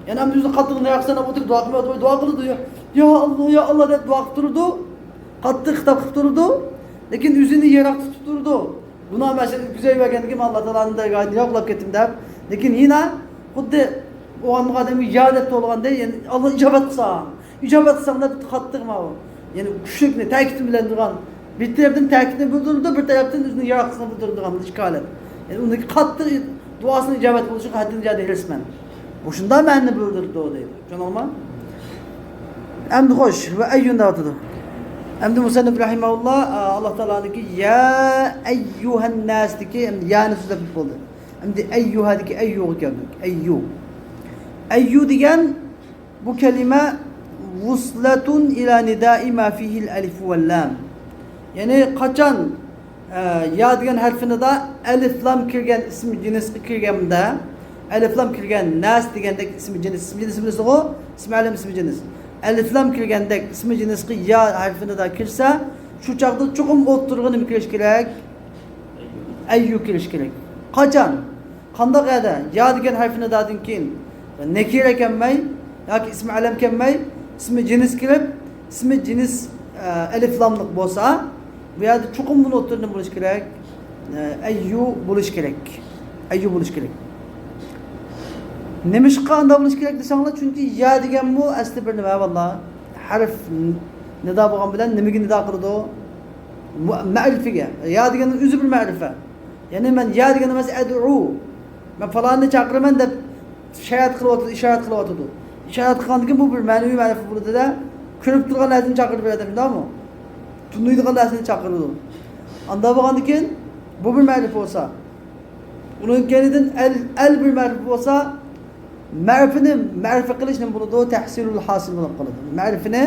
يەنى ئەمدى ئۆزىنى قاتتىق نەرسىدىن ئولتۇرۇپ دۇئا قىلمايدۇ، دۇئا قىلىدۇ. يا، يا ئاللا، يا ئاللا دەپ دۇئا قىلىپ تۇرىدۇ. قاتتىق خىتاب قىلىپ تۇرىدۇ. لېكىن ئۆزىنى يىراق تۇتۇپ تۇرىدۇ. گۇناھ مەسىلىنى ئۆتكۈزۈۋەرگەندىكىن ئاللا تائالانىڭ دەرگاھىدىن يىراقلاپ كەتتىم دەپ. لېكىن يەنە خۇددى ئوخشىغان ئادەمگە يا دەپ توۋلىغاندەك، يەنى ئاللا ئىجابەت قىلسا. ئىجابەت قىلساڭ دەپ قاتتىق ماۋۇ. يەنى كۈچلۈكنى، تەكىتنى بىلدۈرىدىغان. بىر تەرەپتىن تەكىتنى بىلدۈرىدۇ، بىر تەرەپتىن ئۆزىنى يىراقلىقىنى بىلدۈرىدىغان ئىككى ھالەت. يەنى ئۇنى قاتتىق دۇئاسىنىڭ ئىجابەت بولۇشىغا ھەددىدىن زىيادە ھېرىسمەن. مۇشۇنداق مەنىنى بىلدۈرىدۇ دەيدۇ. چۈشەندىڭلارمۇ؟ ئەمدى خوش، ۋە ئەييۇن دەۋاتىدۇ. ئەمدى مۇسەننىپ رەھىمەھۇللا، ئە، ئاللا تائالانىڭكى يا ئەييۇھەنناسدىكى، ئەمدى يانى سۆزلەپ بولدى. ئەمدى ئەييۇھەدىكى ئەييۇغا كەلدۇق. ئەييۇ. ئەييۇ دېگەن بۇ كەلىمە ۋۇسلەتۇن ئىلا نىدائى ما فىھىل ئەلىف ۋەللام. يەنى قاچان، ئە، يا دېگەن ھەرپىنىدا ئەلىف لام كىرگەن ئىسمى جىنسقا كىرگەندە، ئەلىف لام كىرگەن نەس دېگەندەك ئىسمى جىنس، ئىسمى جىنس بىلىسىغۇ؟ ئىسمى ئەلەم، ئىسمى جىنس. ئەلىف لام كىرگەندەك ئىسمى جىنسقا يا ھەرپىنىدا كىرسە، شۇ چاغدا چوقۇم ئوتتۇرىغا نېمە كىرىش كېرەك؟ ئەييۇ كىرىش كېرەك. قاچان؟ قانداق يەردە يا دېگەن ھەرپىنىدادىن كېيىن نەكىرە كەلمەي ياكى ئىسمى ئەلەم كەلمەي، ئىسمى جىنس كىرىپ، ئىسمى جىنس، ئە، ئەلىف لاملىق بولسا، بۇ يەردە چوقۇم بۇنى ئوتتۇرىدا نېمە بولۇشى كېرەك؟ ئە، ئەييۇ بولۇشى كېرەك. ئەييۇ بولۇشى كېرەك. نېمىشقا ئانداق بولۇشى كېرەك دېسەڭلار، چۈنكى يا دېگەنمۇ ئەسلى بىر نېمە، ۋاللا، ھەرپ، نىدا بولغان بىلەن نېمىگە نىدا قىلىدۇ؟ مۇ-، مەرىپىگە. يا دېگەننىڭ ئۆزى بىر مەرىپە. يەنى مەن يا دېگەن ئەمەس، ئەدئۇ. مەن پالاننى چاقىرىمەن دەپ شايات قىلىۋاتىدۇ، ئىشارەت قىلىۋاتىدۇ. ئىشارەت قىلغاندىن كېيىن بۇ بىر مەنىۋى مەرىپە بولىدۇ-دە، كۆرۈپ تۇرغان نەرسىنى چاقىرىپ بېرىدۇ، شۇنداقمۇ؟ تونۇيدىغان نەرسىنى چاقىرىدۇ. ئانداق بولغاندىن كېيىن بۇ بىر مەرىپە بولسا، ئۇنىڭ كەينىدىن ئەل، ئەل بىر مەرىپە بولسا، مەرىپىنى مەرىپە قىلىش نېمە بولىدۇ؟ تەھسىلۇل ھاسىل بولۇپ قالىدۇ. مەرىپىنى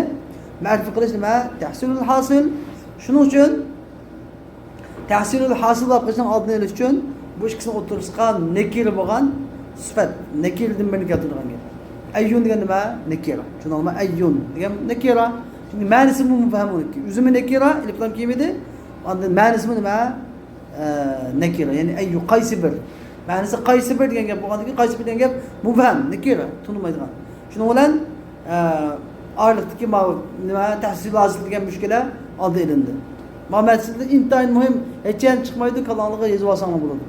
مەرىپە قىلىش نېمە؟ تەھسىلۇل ھاسىل. شۇنىڭ ئۈچۈن تەھسىلۇل ھاسىل بولۇپ قېلىشنىڭ ئالدىنى ئېلىش ئۈچۈن بۇ ئىككىسىنىڭ ئوتتۇرىسىغا نەكىرە بولغان سۈپەت، نەكىرىدىن بىرنى كەلتۈرىدىغان گەپ. ئەييۇن دېگەن نېمە؟ نەكىرە. چۈشىنىڭلارمۇ؟ ئەييۇن دېگەن نەكىرە. چۈنكى مەنىسىمۇ مۇبھەم ئۇنىڭكى. ئۆزىمۇ نەكىرە، ئېلىپلام كىيمىدى. ئاندىن مەنىسىمۇ نېمە؟ ئە، نەكىرە، يەنى ئەييۇ، قايسى بىر. مەنىسى قايسى بىر دېگەن گەپ بولغاندىن كېيىن، قايسى بىر دېگەن گەپ مۇبھەم، نەكىرە، تونۇلمايدىغان. شۇنىڭ بىلەن، ئە، ئارىلىقتىكى ماۋۇ نېمە، تەھسىل ھاسىل دېگەن مۈشكۈلە ئالدىن ئېلىندى. ماۋۇ مەسىلىدە ئىنتايىن مۇھىم، ھېچ يەردىن چىقمايدۇ، كاللاڭلارغا يېزىۋالساڭلار بولىدۇ.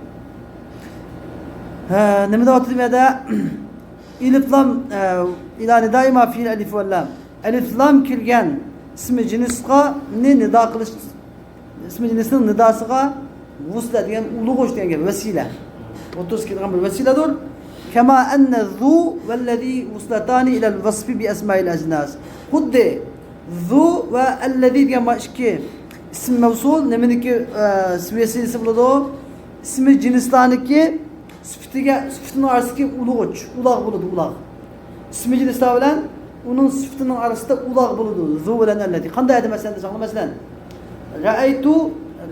ھە، نېمە دەۋاتىدۇ بۇ يەردە؟ ئېلىپلام، ئە، ئىلا نىدائى ما فىھىل ئەلىف ۋەللام. ئەلىف لام كىرگەن ئىسمى جىنسقا نى نىدا قىلىش، ئىسمى جىنسنىڭ نىداسىغا ۋۇسلە دېگەن ئۇلىغۇچ دېگەن گەپ، ۋەسىلە. ئوتتۇرىسىغا كېلىدىغان بىر ۋەسىلەدۇر. كەما ئەننە زۇ ۋەللەزى ۋۇسلەتانى ئىلەل ۋەسفى بىئەسمائىل ئەجناس. خۇددى زۇ ۋە ئەللەزى دېگەن بار ئىككى ئىسم مەۋسۇل، نېمىنىڭكى، ئە، ۋەسىلىسى بولىدۇ؟ ئىسمى جىنسلارنىڭكى سۈپىتىگە، سۈپىتىنىڭ ئارىسىدىكى ئۇلىغۇچ، ئۇلاغ بولىدۇ، ئۇلاغ. ئىسمى جىنسلار بىلەن ئۇنىڭ سۈپىتىنىڭ ئارىسىدا ئۇلاغ بولىدۇ. زۇ بىلەن ئەللەزى. قانداق دېدى مەسىلەن دېسەڭلار، مەسىلەن، رەئەيتۇ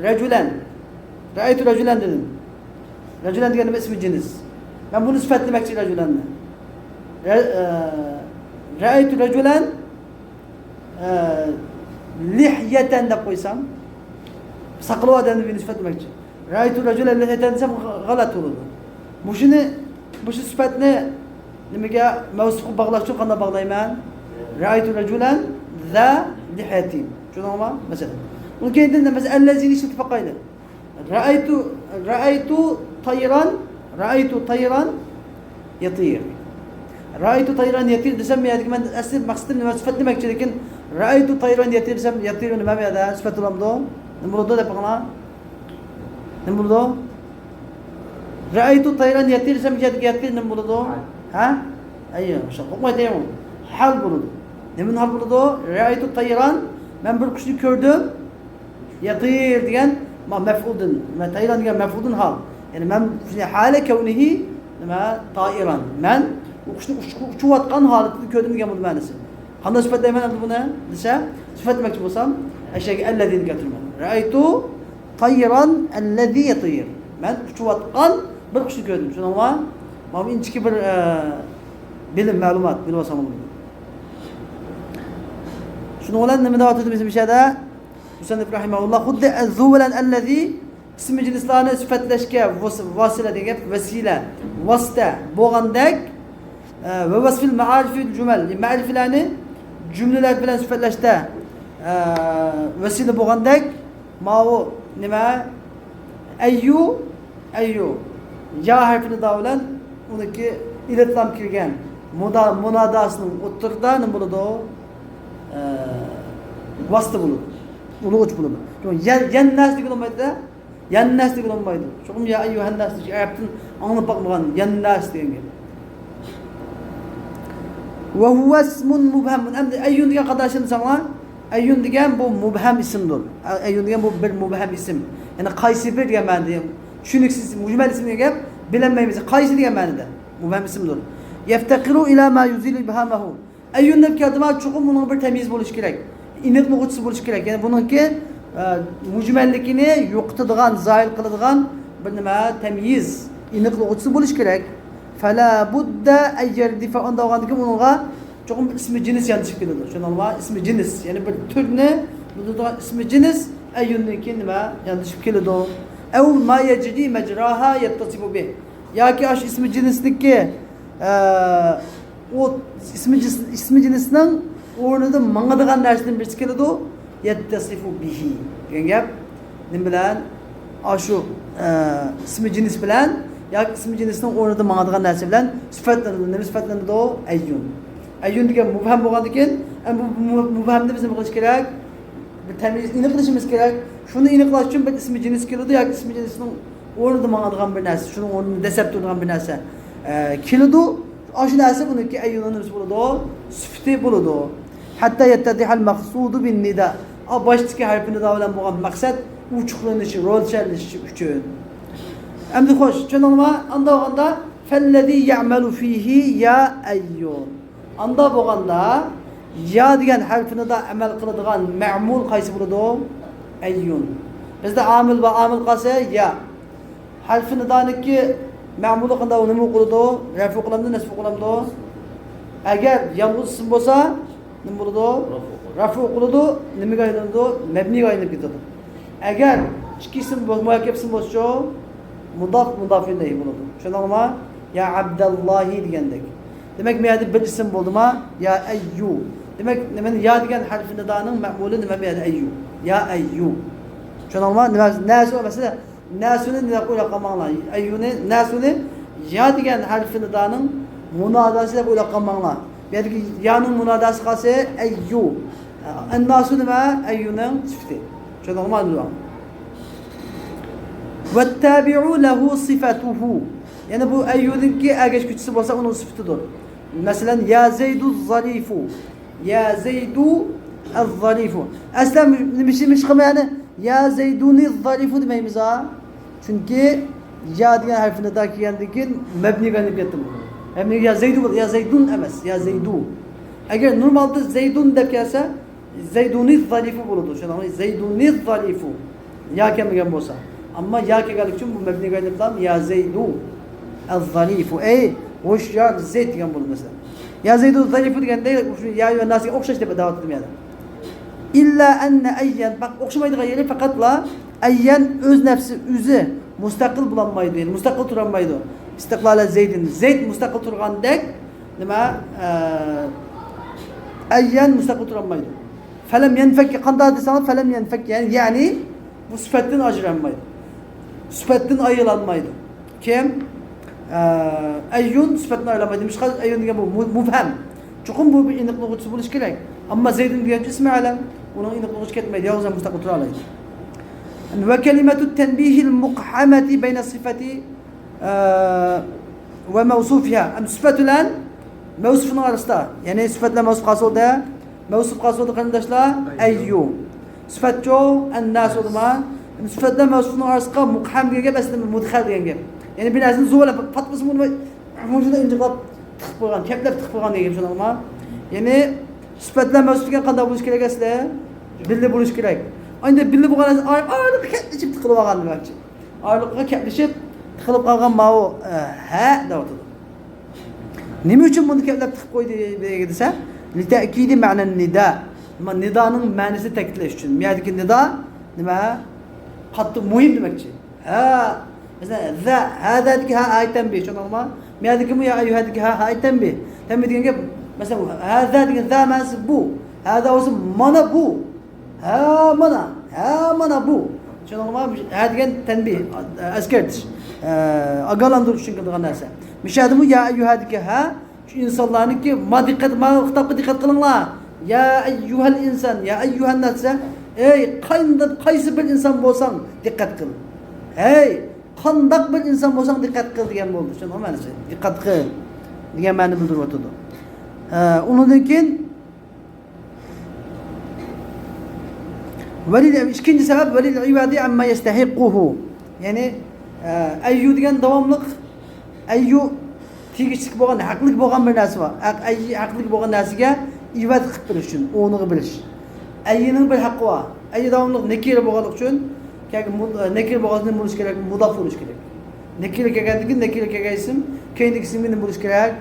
رەجۇلەن. رەئەيتۇ رەجۇلەن دېدىم. رەجۇلەن دېگەن نېمە؟ ئىسمى جىنس. مەن بۇنى سۈپەتلىمەكچى رەجۇلەننى. رە-، ئە، رەئەيتۇ رەجۇلەن، ئە، لىھيەتەن دەپ قويسام، ساقىلى بار ئادەمنى بىرنى سۈپەتلىمەكچى. رەئەيتۇ رەجۇلەن لىھيەتەن دېسەم، غە-، غەلەت بولىدۇ. مۇشۇنى، مۇشۇ سۈپەتنى نېمىگە، مەۋسۇپقا باغلاش ئۈچۈن قانداق باغلايمەن؟ رەئەيتۇ رەجۇلەن زا لىھيەتىن. چۈشەندىڭىزمۇ؟ مەسىلەن. ئۇنىڭ كەينىدىن، مەسىلەن، ئەللەزىنى ئىشلىتىپ باقايلى. رەئەيتۇ، رەئەيتۇ تايران، رەئەيتۇ تايران يەتىر. رەئەيتۇ تايران يەتىر دېسەم، بۇ يەردىكى مەن ئەسلى مەقسىتىم نېمە؟ سۈپەتلىمەكچى، لېكىن رەئەيتۇ تايران يەتىر دېسەم، يەتىر نېمە بۇ يەردە؟ سۈپەت بولامدۇ؟ نېمە بولىدۇ دەپ باقىڭلار. نېمە بولىدۇ؟ رەئەيتۇ تايران يەتىر دېسەم، يەتىر نېمە بولىدۇ؟ ھە؟ ئەييە، ئوخشاپ قوقماي دەيمۇ. ھال بولىدۇ. نېمىنى ھال بولىدۇ؟ رەئەيتۇ تايران، مەن بىر قۇشنى كۆردۈم. يەتىر دېگەن ما-، مەفئۇلدىن، ما-، تايران دېگەن مەفئۇلدىن ھال. يەنى مەن شۇنى ھالە كەۋنىھى، نېمە، تائىران. مەن ئۇ قۇشنى ئۇچ-، ئۇچۇۋاتقان ھالىتىدە كۆردۈم دېگەن بولىدۇ مەنىسى. قانداق سۈپەتلەيمەن ئەمدى بۇنى دېسە، سۈپەتلىمەكچى بولسام، ئەشەگە ئەللەزىنى كەلتۈرىمەن. رەئەيتۇ تايران ئەللەزى يەتىر. مەن ئۇچۇۋاتقان بىر قۇشنى كۆردۈم. شۇنىڭغا مانا بۇ ئىنچىكە بىر، ئە، بىلىم، مەلۇمات بىلىۋالساڭلار بولىدۇ. شۇنىڭ بىلەن نېمە دەۋاتىدۇ بىزنىڭ مۇشۇ يەردە؟ مۇسەننىپ رەھىمەھۇللا خۇددى ئەززۇ بىلەن ئەللەزى ئىسمى جىنسلارنى سۈپەتلەشكە ۋاس-، ۋاسىلە دېگەن گەپ، ۋەسىلە، ۋاسىتە بولغاندەك، ئە، ۋە ۋەسفىل مەئارىفىل جۈمەل، مەئرىپىلەرنى جۈملىلەر بىلەن سۈپەتلەشتە، ئە، ۋەسىلە بولغاندەك، ماۋۇ نېمە؟ ئەييۇ، ئەييۇ. يا ھەرپىنى نىدا بىلەن ئۇنىڭكى ئېلىپلام كىرگەن مۇدا-، مۇناداسىنىڭ ئوتتۇرىدا نېمە بولىدۇ؟ ئە، ۋاسىتە بولىدۇ. ئۇلىغۇچ بولىدۇ. يەن-، يەنناس دېگىلى بولمايدۇ-دە. يەنناس دېگىلى بولمايدۇ. چوقۇم يا ئەييۇھەنناس دېيىش، ئەرەبتىن ئاڭلاپ باقمىغان يەنناس دېگەن گەپ. ۋە ھۇۋە ئىسمۇن مۇبھەمۇن. ئەمدى ئەييۇن دېگەن قانداق ئىسىم دېسەڭلار؟ ئەييۇن دېگەن بۇ مۇبھەم ئىسىمدۇر. ئەييۇن دېگەن بۇ بىر مۇبھەم ئىسىم. يەنى قايسى بىر دېگەن مەنىدە. چۈشىنىكسىز ئىسىم، مۇجمەل ئىسىم دېگەن گەپ، بىلەلمەيمىز. قايسى دېگەن مەنىدە. مۇبھەم ئىسىمدۇر. يەفتەقىرۇ ئىلا ما يۇزىلۇ ئىبھامەھۇ. ئەييۇن دەپ كەلدىما، چوقۇم ئۇنىڭ بىر تەميىز بولۇشى كېرەك. ئېنىقلىغۇچىسى بولۇشى كېرەك. يەنى بۇنىڭكى، ئە، مۇجمەللىكىنى يوقىتىدىغان، زايىل قىلىدىغان بىر نېمە، تەميىز، ئېنىقلىغۇچىسى بولۇشى كېرەك. فلا بد أن يردف، ئۇنداق بولغاندىكىن ئۇنىڭغا چوقۇم بىر ئىسمى جىنس ياندىشىپ كېلىدۇ. شۇنىڭغا ئىسمى جىنس، يەنى بىر تۈرنى بىلدۈرىدىغان ئىسمى جىنس ئەييۇندىن كېيىن نېمە ياندىشىپ كېلىدۇ. أو ما يجري مجراها يتصف به. ياكى ئاشۇ ئىسمى جىنسنىڭكى، ئە، ئۇ ئىسمى جىنس-، ئىسمى جىنسنىڭ ئورنىدا ماڭىدىغان نەرسىدىن بىرسى كېلىدۇ. يتصف به دېگەن گەپ نېمە بىلەن؟ ئاشۇ، ئە، ئىسمى جىنس بىلەن ياكى ئىسمى جىنسنىڭ ئورنىدا ماڭىدىغان نەرسە بىلەن سۈپەتلىنىدۇ. نېمە سۈپەتلىنىدۇ؟ ئەييۇن. ئەييۇن دېگەن مۇبھەم بولغاندىكىن، ئە، بۇ مۇ-، مۇبھەمنى بىز نېمە قىلىش كېرەك؟ بىر تەميىز، ئېنىق قىلىشىمىز كېرەك. شۇنى ئېنىقلاش ئۈچۈن بىر ئىسمى جىنس كېلىدۇ ياكى ئىسمى جىنسنىڭ ئورنىدا ماڭىدىغان بىر نەرسە، شۇنىڭ ئورنىدا دەسسەپ تۇرىدىغان بىر نەرسە، ئە، كېلىدۇ. ئاشۇ نەرسە بۇنىڭكى ئەييۇننىڭ نېمىسى بولىدۇ؟ سۈپىتى بولىدۇ. حتى يتضح المقصود بالنداء. ئا، باشتىكى ھەرپى نىدا بىلەن بولغان مەقسەت ئوچۇقلىنىشى، روشەنلىشىشى ئۈچۈن. ئەمدى خوش، چۈشەندىڭلارمۇ؟ ئانداق بولغاندا، فالذي يعمل فيه يا أيّ. ئانداق بولغاندا، يا دېگەن ھەرپى نىدا ئەمەل قىلىدىغان مەمۇل قايسى بولىدۇ؟ ئەييۇن. بىزدە ئامىل بار، ئامىل قالسا يا. ھەرپى نىدانىڭكى مەمۇلى قانداق، نېمە ئوقۇلىدۇ؟ رەفئۇ ئوقۇلامدۇ، نەسب ئوقۇلامدۇ؟ ئەگەر يالغۇز ئىسىم بولسا، نېمە بولىدۇ؟ رەفئۇ ئوقۇلىدۇ. نېمىگە ئايلىنىدۇ؟ مەبنىيگە ئايلىنىپ كېتىدۇ. ئەگەر ئىككى ئىسىم بول-، مۇرەككەپ ئىسىم بولسىچۇ؟ مۇداف، مۇدافىئىن ئىلەيھى بولىدۇ. چۈشەندىڭلارمۇ؟ يا ئابداللاھى دېگەندەك. دېمەك، بۇ يەردە بىر ئىسىم بولدىما؟ يا ئەييۇ. دېمەك، نېمە؟ يا دېگەن ھەرپى نىدانىڭ مەمۇلى نېمە بۇ يەردە؟ ئەييۇ. يا ئەييۇ. چۈشەندىڭلارمۇ؟ نېمە؟ نەسۇ، مەسىلەن، نەسۇنى دەپ ئويلاپ قالماڭلار. ئەييۇنى، نەسۇنى يا دېگەن ھەرپى نىدانىڭ مۇناداسى دەپ ئويلاپ قالماڭلار. بۇ يەردىكى يانىڭ مۇناداسى قالسا ئەييۇ. ئەنناسۇ نېمە؟ ئەييۇنىڭ سۈپىتى. چۈشەندىڭلارمۇ؟ ۋەتتابىئۇ لەھۇ سىفەتۇھۇ. يەنى بۇ ئەييۇنىڭكى ئەگەشكۈچىسى بولسا ئۇنىڭ سۈپىتىدۇر. مەسىلەن، يا زەيدۇ زەرىفۇ. يا زەيدۇ ئەززەرىفۇ. ئەسلەن نېمە ئىش، نېمە ئىش قىلماي يەنى؟ يا زەيدۇنى زەرىفۇ دېمەيمىز ھا. چۈنكى يا دېگەن ھەرپى نىدا كەلگەندىن كېيىن مەبنىيگە ئايلىنىپ كەتتى بۇ. مەبنىي يا زەيدۇ بولدى، يا زەيدۇن ئەمەس، يا زەيدۇ. ئەگەر نورمالدا زەيدۇن دەپ كەلسە، زەيدۇنى زەرىفۇ بولىدۇ. چۈشەندىڭىزمۇ؟ زەيدۇنى زەرىفۇ. يا كەلمىگەن بولسا. ئەمما يا كەلگەنلىكى ئۈچۈن بۇ مەبنىيگە ئايلىنىپ، يا زەيدۇ ئەززەرىفۇ. ئەي ھوشيار زەيد دېگەن بولىدۇ مەسىلەن. يا زەيدۇ زەرىفۇ دېگەندە شۇ يا ئەييۇھەنناسقا ئوخشاش دەپ دەۋاتىدۇ يەنە. ئىللا ئەننە ئەييەن. باق، ئوخشىمايدىغان يېرى پەقەتلا ئەييەن ئۆز نەپسى ئۆزى مۇستەقىل بولالمايدۇ، يەنى مۇستەقىل تۇرالمايدۇ. ئىستىقلالە زەيدىن. زەيد مۇستەقىل تۇرغاندەك، نېمە، ئە، ئەييەن مۇستەقىل تۇرالمايدۇ. فەلەم يەنفەك، قانداق دېسەڭلار، فەلەم يەنفەك، يەنى، يەنى بۇ سۈپەتتىن ئاجرالمايدۇ. سۈپەتتىن ئايرىلالمايدۇ. كىم؟ ئە، ئەييۇن سۈپەتتىن ئايرىلالمايدۇ. نېمىشقا؟ ئەييۇن دېگەن بۇ مۇ-، مۇبھەم. چوقۇم بۇ بىر ئېنىقلىغۇچىسى بولۇشى كېرەك. ئەمما زەيدۇن دېگەن ئىسمى ئەلەم. ئۇنىڭ ئېنىقلىغۇچىسى كەتمەيدۇ. يالغۇز مۇستەقىل تۇرالايدۇ. وكلمة التنبيه المقحمة بين الصفة، ئە، وموصوفها. ئەمدى سۈپەت بىلەن مەۋسۇپنىڭ ئارىسىدا، يەنى سۈپەت بىلەن مەۋسۇپ قالسا بولدى. مەۋسۇپ قالسا بولدى قېرىنداشلار، ئەييۇ. سۈپەتچۇ، ئەنناسۇ دېما. سۈپەت بىلەن مەۋسۇپنىڭ ئارىسىغا مۇقھەم دېگەن گەپ، ئەسلىدە مۇدخەل دېگەن گەپ. يەنى بىر نەرسىنى زورلاپ پاتمىسا بولماي، مۇشۇنداق ئىنجىقلاپ تىقىپ قويغان، كەپلەپ تىقىپ قويغان دېگەن گەپ، چۈشەندىڭلارمۇ؟ يەنى سۈپەت بىلەن مەۋسۇپ دېگەن قانداق بولۇشى كېرەك ئەسلى؟ بىللە بولۇشى كېرەك. ئەمدى بىللە بولغان نەرسە ئايرىپ، ئايرىپ كەپلىشىپ تىقىلىپ ئالغان دېمەكچى. ئارىلىقىغا كەپلىشىپ تىقىلىپ قالغان ماۋۇ، ئە، ھە دەۋاتىدۇ. نېمە ئۈچۈن بۇنى كەپلەپ تىقىپ قويدى دېسە، لتەئكىدى مەنەن نىدا. نىدانىڭ مەنىسىنى تەكىتلەش ئۈچۈن. بۇ يەردىكى نىدا نېمە؟ قاتتىق مۇھىم دېمەكچى. ھە، مەسىلەن، ھە، ھەدەدىكى ھە، ھە تەنبىھ، چۈشەندىڭلارمۇ؟ بۇ يەردىكىمۇ يا ئەييۇھەدىكى ھە، ھە تەنبىھ. تەنبىھ دېگەن گەپ، مەسىلەن، ھەزە دېگەن زە مەنىسى بۇ. ھەزە بولسا مانا بۇ. ھە مانا، ھە مانا بۇ. چۈشەندىڭلارمۇ؟ ھە دېگەن تەنبىھ، ئەسكەرتىش، ئاگاھلاندۇرۇش ئۈچۈن كېلىدىغان نەرسە. مۇشۇ يەردىمۇ يا ئەييۇھەدىكى ھە، شۇ ئىنسانلارنىڭكى ما دىققەت، ما خىتابقا دىققەت قىلىڭلار. يا ئەييۇھەل ئىنسان، يا ئەييۇھەن ناس دېسە، ئەي قانداق، قايسى بىر ئىنسان بولساڭ دىققەت قىل. ھەي، قانداق بىر ئىنسان بولساڭ دىققەت قىل دېگەن بولدى. چۈشەندىڭىزمۇ مەنىسى؟ دىققەت قىل دېگەن مەنىنى بىلدۈرۈۋاتىدۇ. ھە، ئۇنىڭدىن كېيىن ۋەلىل، ئىككىنچى سەۋەب، ۋەلىل ئىۋەدى ئەمما يەستەھىققۇھۇ. يەنى، ئە، ئەييۇ دېگەن داۋاملىق، ئەييۇ تېگىشلىك بولغان، ھەقلىق بولغان بىر نەرسە بار. ھەق، ئەي، ھەقلىق بولغان نەرسىگە ئىۋەز قىلىپ بېرىش ئۈچۈن، ئورنىغا بېرىش. ئەينىڭ بىر ھەققى بار. ئەي داۋاملىق نەكىرە بولغانلىقى ئۈچۈن، كەلگەن مۇ-، نەكىرە بولغانلىقى ئۈچۈن نېمە بولۇشى كەرەك؟ مۇداف بولۇشى كېرەك. نەكىرە كەلگەندىن كېيىن نەكىرە كەلگەن ئىسىم، كېيىندىكى ئىسىم نېمە بولۇشى كېرەك؟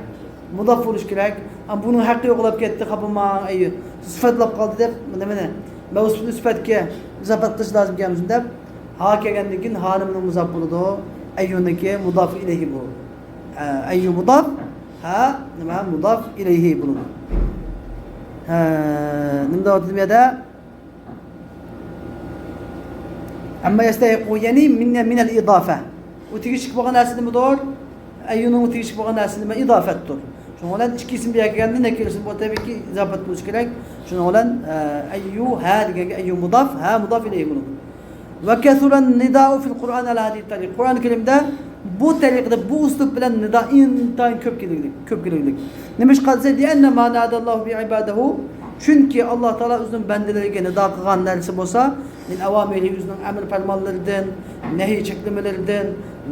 مۇداف بولۇشى كېرەك. ئەمما بۇنىڭ ھەققى يوقىلاپ كەتتى، خاپا بولماڭ، ئەي، سۈپەتلەپ قالدى دەپ، نېمىنى، مەۋسۇپنى سۈپەتكە ئىزاپەت قىلىش لازىم كەلمىسۇن دەپ، ھا كەلگەندىن كېيىن ھا نېمىنىڭ مۇزاپ بولىدۇ؟ ئەييۇنىڭكى مۇداف ئىلەيھى بۇ. ئە، ئەييۇ مۇداف، ھا نېمە مۇداف ئىلەيھى بولىدۇ. ھە، نېمە دەۋاتىدۇ بۇ يەردە؟ ئەمما يەستەھىقۇ، يەنى مىن-، مىنەل ئىدافە. ئۇ تېگىشلىك بولغان نەرسە نېمىدۇر؟ ئەييۇنىڭ ئۇ تېگىشلىك بولغان نەرسە نېمە؟ ئىدافەتتۇر. شۇنىڭ بىلەن ئىككى ئىسىم بىر يەرگە كەلگەندە نەكىرە ئىسىم بۇ تەبىئىيكى ئىزاپەت بولۇشى كېرەك. شۇنىڭ بىلەن، ئە، ئەييۇ، ھە دېگەنگە ئەييۇ مۇداف، ھە مۇداف ئىلەيھى بولىدۇ. ۋە كەسۇرەن نىدائۇ فىل قۇرئان ئەلا ھازىھىت تەرىق. قۇرئان كەرىمدە بۇ تەرىقىدە، بۇ ئۇسلۇب بىلەن نىدا ئىنتايىن كۆپ كېلىگلىك، كۆپ كېلىگلىك. نېمىشقا دېسە، لىئەننە ما ناداللاھۇ بىئىبادىھۇ، چۈنكى ئاللا تائالا ئۆزىنىڭ بەندىلىرىگە نىدا قىلغان نەرسە بولسا، مىن ئەۋامىرىھى، ئۆزىنىڭ ئەمر پەرمانلىرىدىن، نەھى چەكلىمىلىرىدىن،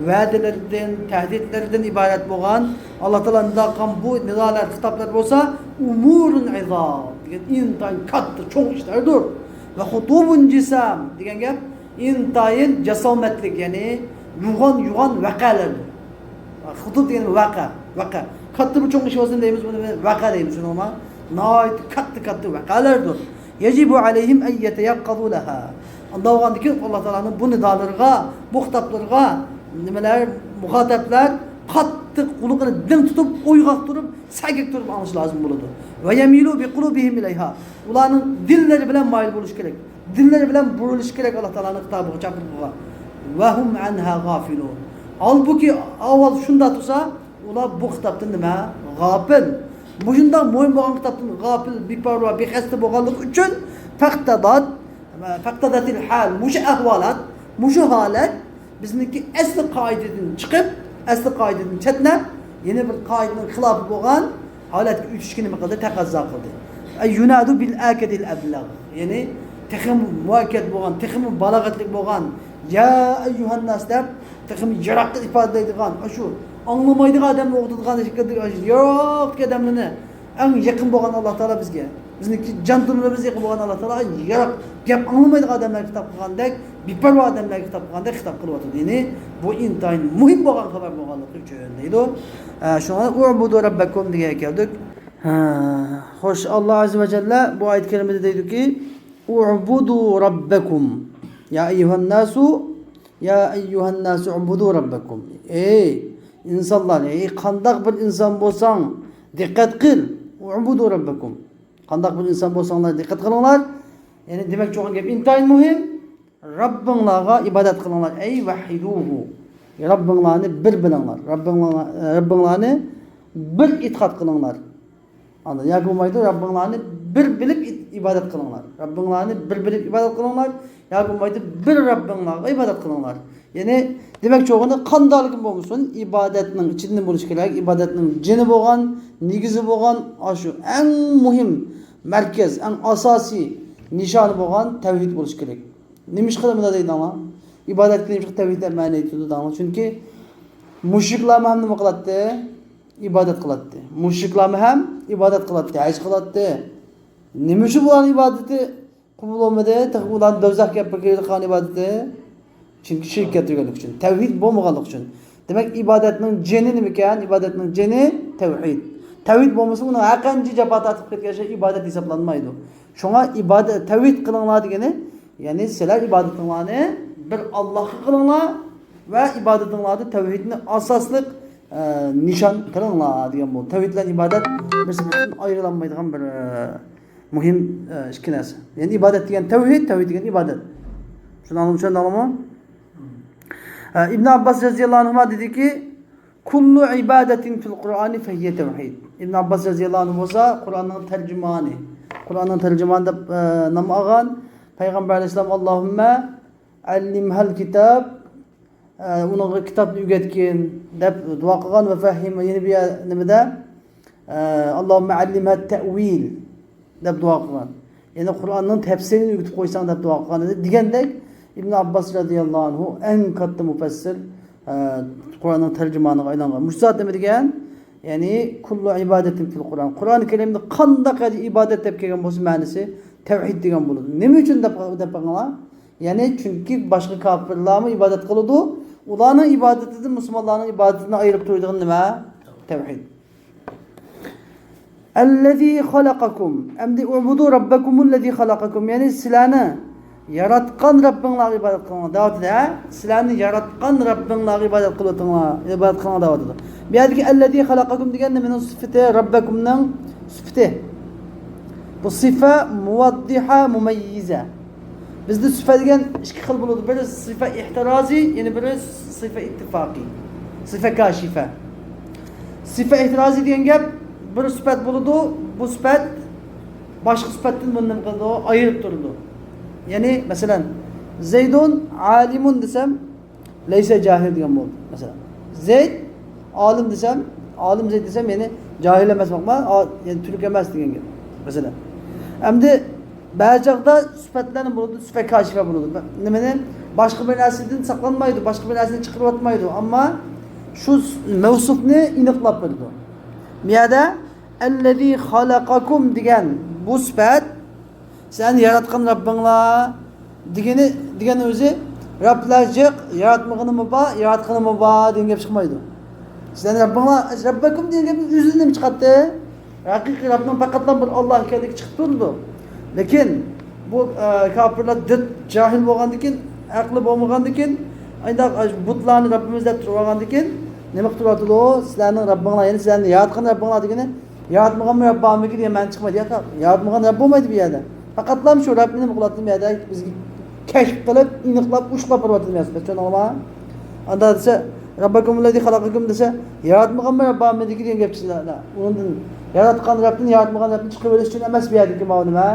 ۋەدىلىرىدىن، تەھدىتلىرىدىن ئىبارەت بولغان، ئاللا تائالا نىدا قىلغان بۇ نىدالار، خىتابلار بولسا، ئۇمۇرۇن ئىزام دېگەن ئىنتايىن كاتتا، چوڭ ئىشلاردۇر. ۋە خۇتۇبۇن جىسام دېگەن گەپ ئىنتايىن جاسامەتلىك، يەنى يوغان، يوغان ۋەقەلەردۇر. خۇتۇب دېگەن ۋەقە، ۋەقە. كاتتا بىر چوڭ ئىش بولسۇن دەيمىز، بۇنى ۋەقە دەيمىز، شۇنىڭغا ناھايىتى كاتتا، كاتتا ۋەقەلەردۇر. يەجىبۇ ئەلەيھىم ئەن يەتەيەققەزۇ لەھا. ئۇنداق بولغاندىكىن، ئاللا تائالانىڭ بۇ نىدالىرىغا، بۇ خىتابلىرىغا نېمىلەر، مۇخاتەپلەر قاتتىق قۇلىقىنى دىڭ تۇتۇپ، ئويغاق تۇرۇپ، سەگەك تۇرۇپ ئاڭلىشى لازىم بولىدۇ. ۋە يەمىلۇ بىقۇلۇبىھىم ئىلەيھا. ئۇلارنىڭ دىللىرى بىلەن مايىل بولۇشى كېرەك. دىللىرى بىلەن بۇرۇلۇشى كېرەك ئاللا تائالانىڭ خىتابىغا، چاقىرىقىغا. ۋە ھۇم ئەنھا غافىلۇن. ھالبۇكى، ئەھۋال شۇنداق تۇرسا، ئۇلار بۇ خىتابتىن نېمە؟ غاپىل. مۇشۇنداق مۇھىم بولغان خىتابتىن غاپىل، بىپەرۋا، بىخەستە بولغانلىقى ئۈچۈن، فەقتەدات، فەقتەدەتىل ھال، مۇشۇ ئەھۋالات، مۇشۇ ھالەت بىزنىڭكى ئەسلى قائىدىدىن چىقىپ، ئەسلى قائىدىدىن چەتنەپ، يەنە بىر قائىدىنىڭ خىلاپى بولغان ھالەتكە ئۆتۈشكە نېمە قىلدى؟ تەقەززا قىلدى. ئەي يۇنادۇ بىل ئەكەدىل ئەبلەغ. يەنى تېخىمۇ مۇئەككەد بولغان، تېخىمۇ بالاغەتلىك بولغان، يا ئەييۇھەنناس دەپ، تېخىمۇ يىراققا ئىپادىلەيدىغان، ئاشۇ ئاڭلىمايدىغان ئادەمنى ئوقۇتىدىغان، يىراقتىكى ئادەملەرنى ئەڭ يېقىن بولغان ئاللا تائالا بىزگە، بىزنىڭكى جان تومۇرىمىزغا يېقىن بولغان ئاللا تائالا، يىراق، گەپ ئاڭلىمايدىغان ئادەملەرگە خىتاب قىلغاندەك، بىپەرۋا ئادەملەرگە خىتاب قىلغاندەك خىتاب قىلىۋاتىدۇ. يەنى بۇ ئىنتايىن مۇھىم بولغان خەۋەر بولغانلىقى ئۈچۈن دەيدۇ. ئە، شۇڭا ئۇبۇدۇ رەببەكۇم دېگەنگە كەلدۇق. ھە، خوش، ئاللا ئەززە ۋە جەللە بۇ ئايەت كەرىمىدە دەيدۇكى، ئۇبۇدۇ رەببەكۇم. يا ئەييۇھەنناسۇ، يا ئەييۇھەنناسۇ ئۇبۇدۇ رەببەكۇم. ئەي ئىنسانلار، ئەي قانداق بىر ئىنسان بولساڭ، دىققەت قىل. ئۇبۇدۇ رەببەكۇم. قانداق بىر ئىنسان بولساڭلار، دىققەت قىلىڭلار. يەنى دېمەكچى بولغان گەپ ئىنتايىن مۇھىم. رەببىڭلارغا ئىبادەت قىلىڭلار. ئەي ۋەھھىدۇھۇ. رەببىڭلارنى بىر بىلىڭلار. رەببىڭلار-، رەببىڭلارنى بىر ئېتىقاد قىلىڭلار. ئاندىن ياكى بولمايدۇ، رەببىڭلارنى بىر بىلىپ ئىت-، ئىبادەت قىلىڭلار. رەببىڭلارنى بىر بىلىپ ئىبادەت قىلىڭلار. ياكى بولمايدۇ، بىر رەببىڭلارغا ئىبادەت قىلىڭلار. يەنى دېمەكچى بولغىنى، قانداقلىكىم بولمىسۇن، ئىبادەتنىڭ ئىچىدىن بولۇشى كېرەك، ئىبادەتنىڭ جېنى بولغان، نېگىزى بولغان، ئاشۇ ئەڭ مۇھىم مەركەز، ئەڭ ئاساسىي نىشانى بولغان تەۋھىد بولۇشى كېرەك. نېمىشقا مۇنداق دەيدىڭلار؟ ئىبادەتكە نېمىشقا تەۋھىد دەپ مەنە ئېيتىدۇ دەڭلار؟ چۈنكى مۇشرىكلارمۇ ھەم نېمە قىلاتتى؟ ئىبادەت قىلاتتى. مۇشرىكلارمۇ ھەم ئىبادەت قىلاتتى، ھەج قىلاتتى. نېمە ئۈچۈن بۇلارنىڭ ئىبادىتى قوبۇل بولمىدى؟ تېخى ئۇلارنى دوزاخ كەپ قىلىدىغان ئىبادىتى. چۈنكى شىرك كەلتۈرگەنلىكى ئۈچۈن. تەۋھىد بولمىغانلىقى ئۈچۈن. دېمەك، ئىبادەتنىڭ جېنى نېمىكەن؟ ئىبادەتنىڭ جېنى تەۋھىد. تەۋھىد بولمىسا، ئۇنىڭ ھەر قانچە جاپا تارتىپ كەتكەن ئىشى ئىبادەت ھېسابلانمايدۇ. شۇڭا ئىبادەت، تەۋھىد قىلىڭلار دېگىنى، يەنى سىلەر ئىبادىتىڭلارنى بىر ئاللاھقا قىلىڭلار ۋە ئىبادىتىڭلاردا تەۋھىدنى ئاساسلىق، ئە، نىشان قىلىڭلار دېگەن بۇ. تەۋھىد بىلەن ئىبادەت بىرسى بىرسىدىن ئايرىلالمايدىغان بىر، ئە، مۇھىم، ئە، ئىككى نەرسە. يەنى ئىبادەت دېگەن تەۋھىد، تەۋھىد دېگەن ئىبادەت. شۇنى ئاڭلىدىڭلارمۇ؟ ئە، ئىبن ئابباس رەزىياللاھۇ ئەنھۇما دېدىكى، كل عبادة في القرآن فهي توحيد. ئىبن ئابباس رەزىياللاھۇ ئەنھۇ بولسا قۇرئاننىڭ تەرجىمانى، قۇرئاننىڭ تەرجىمانى دەپ، ئە، نام ئالغان. پەيغەمبەر ئەلەيھىسسالام، اللهم علمها الكتاب، ئە، ئۇنىڭغا كىتابنى ئۆگەتكىن دەپ دۇئا قىلغان. ۋە فەھھىم، يەنە بىر نېمىدە، ئە، اللهم علمها التأويل دەپ دۇئا قىلغان. يەنى قۇرئاننىڭ تەپسىرىنى ئۆگىتىپ قويساڭ دەپ دۇئا قىلغان ئىدى. دېگەندەك ئىبن ئابباس رەزىياللاھۇ ئەنھۇ ئەڭ كاتتا مۇپەسسىر، ئە، قۇرئاننىڭ تەرجىمانىغا ئايلانغان. مۇشۇ زات نېمە دېگەن؟ يەنى كل عبادة في القرآن. قۇرئان كەرىمدە قانداق يەردە ئىبادەت دەپ كەلگەن بولسا مەنىسى تەۋھىد دېگەن بولىدۇ. نېمە ئۈچۈن دەپ، دەپ باقىڭلار. يەنى چۈنكى باشقا كاپىرلارمۇ ئىبادەت قىلىدۇ. ئۇلارنىڭ ئىبادىتىدىن مۇسۇلمانلارنىڭ ئىبادىتىنى ئايرىپ تۇرىدىغان نېمە؟ تەۋھىد. الذي خلقكم. ئەمدى اعبدوا ربكم الذي خلقكم. يەنى سىلەرنى ياراتقان رەببىڭلارغا ئىبادەت قىلىڭلار دەۋاتىدۇ، ھە؟ سىلەرنى ياراتقان رەببىڭلارغا ئىبادەت قىلىۋېتىڭلار، ئىبادەت قىلىڭلار دەۋاتىدۇ. بۇ يەردىكى الذي خلقكم دېگەن نېمىنىڭ سۈپىتى؟ رەببەكۇمنىڭ سۈپىتى. بۇ سىفە مۇۋەددىھە، مۇمەييىزە. بىزدە سىفە دېگەن ئىككى خىل بولىدۇ. بىرى سىفە ئېھتىرازىي، يەنە بىرى سىفە ئىتتىپاقىي. سىفە كاشىفە. سىفە ئېھتىرازىي دېگەن گەپ، بىر سۈپەت بولىدۇ، بۇ سۈپەت باشقا سۈپەتتىن بۇنى نېمە قىلىدۇ؟ ئايرىپ تۇرىدۇ. يەنى، مەسىلەن، زەيدۇن ئالىمۇن دېسەم، لەيسە جاھىل دېگەن بولدى. مەسىلەن، زەيد ئالىم دېسەم، ئالىم زەيد دېسەم، يەنى جاھىل ئەمەس، باقما، ئا-، يەنى تۈرك ئەمەس دېگەن گەپ. مەسىلەن، ئەمدى بەزى چاغدا سۈپەتلەرنى بولىدۇ، سۈپەت كاشىفە بولىدۇ. نېمىنى؟ باشقا بىر نەرسىدىن ساقلانمايدۇ، باشقا بىر نەرسىنى چىقىرىۋاتمايدۇ، ئەمما شۇ س-، مەۋسۇپنى ئېنىقلاپ بېرىدۇ. بۇ يەردە الذي خلقكم دېگەن بۇ سۈپەت، سىلەرنى ياراتقان رەببىڭلار دېگىنى، دېگەن ئۆزى، رەبلەر جىق، ياراتمىغىنىمۇ بار، ياراتقىنىمۇ بار دېگەن گەپ چىقمايدۇ. سىلەرنى رەببىڭلار، رەببەكۇم دېگەن گەپنىڭ ئۆزىدىن نېمە چىقاتتى؟ ھەقىقىي رەبنىڭ پەقەتلا بىر ئاللا ئىكەنلىكى چىقىپ تۇرىدۇ. لېكىن بۇ، ئە، كاپىرلار دىت جاھىل بولغاندىكىن، ئەقلى بولمىغاندىكىن، ئانداق، ئە، بۇتلارنى رەببىمىز دەپ تۇرۇۋالغاندىكىن، نېمە قىلىپ تۇرۇۋاتىدۇ؟ سىلەرنىڭ رەببىڭلار، يەنى سىلەرنى ياراتقان رەببىڭلار دېگىنى، ياراتمىغان رەب بارمىكىن دېگەن مەنە چىقمايدۇ. ياق، ياراتمىغان رەب بولمايدۇ بۇ يەردە. پەقەتلا شۇ رەبنى نېمە قىلىۋاتىدۇ بۇ يەردە؟ بىزگە كەشىپ قىلىپ، ئېنىقلاپ، ئوچۇقلاپ بېرىۋاتىدۇ، بىلىسىز، چۈشەندىڭىزمۇ؟ ئاندا دېسە، رەببەكۇمۇللەزى خەلەقەكۇم دېسە، ياراتمىغانمۇ رەب بارمىدىكى دېگەن گەپ چىقىدۇ. ئۇنىڭدىن ياراتقان رەبتىن ياراتمىغان رەبنى چىقىرىۋېلىش ئۈچۈن ئەمەس بۇ يەردىكى ماۋۇ نېمە؟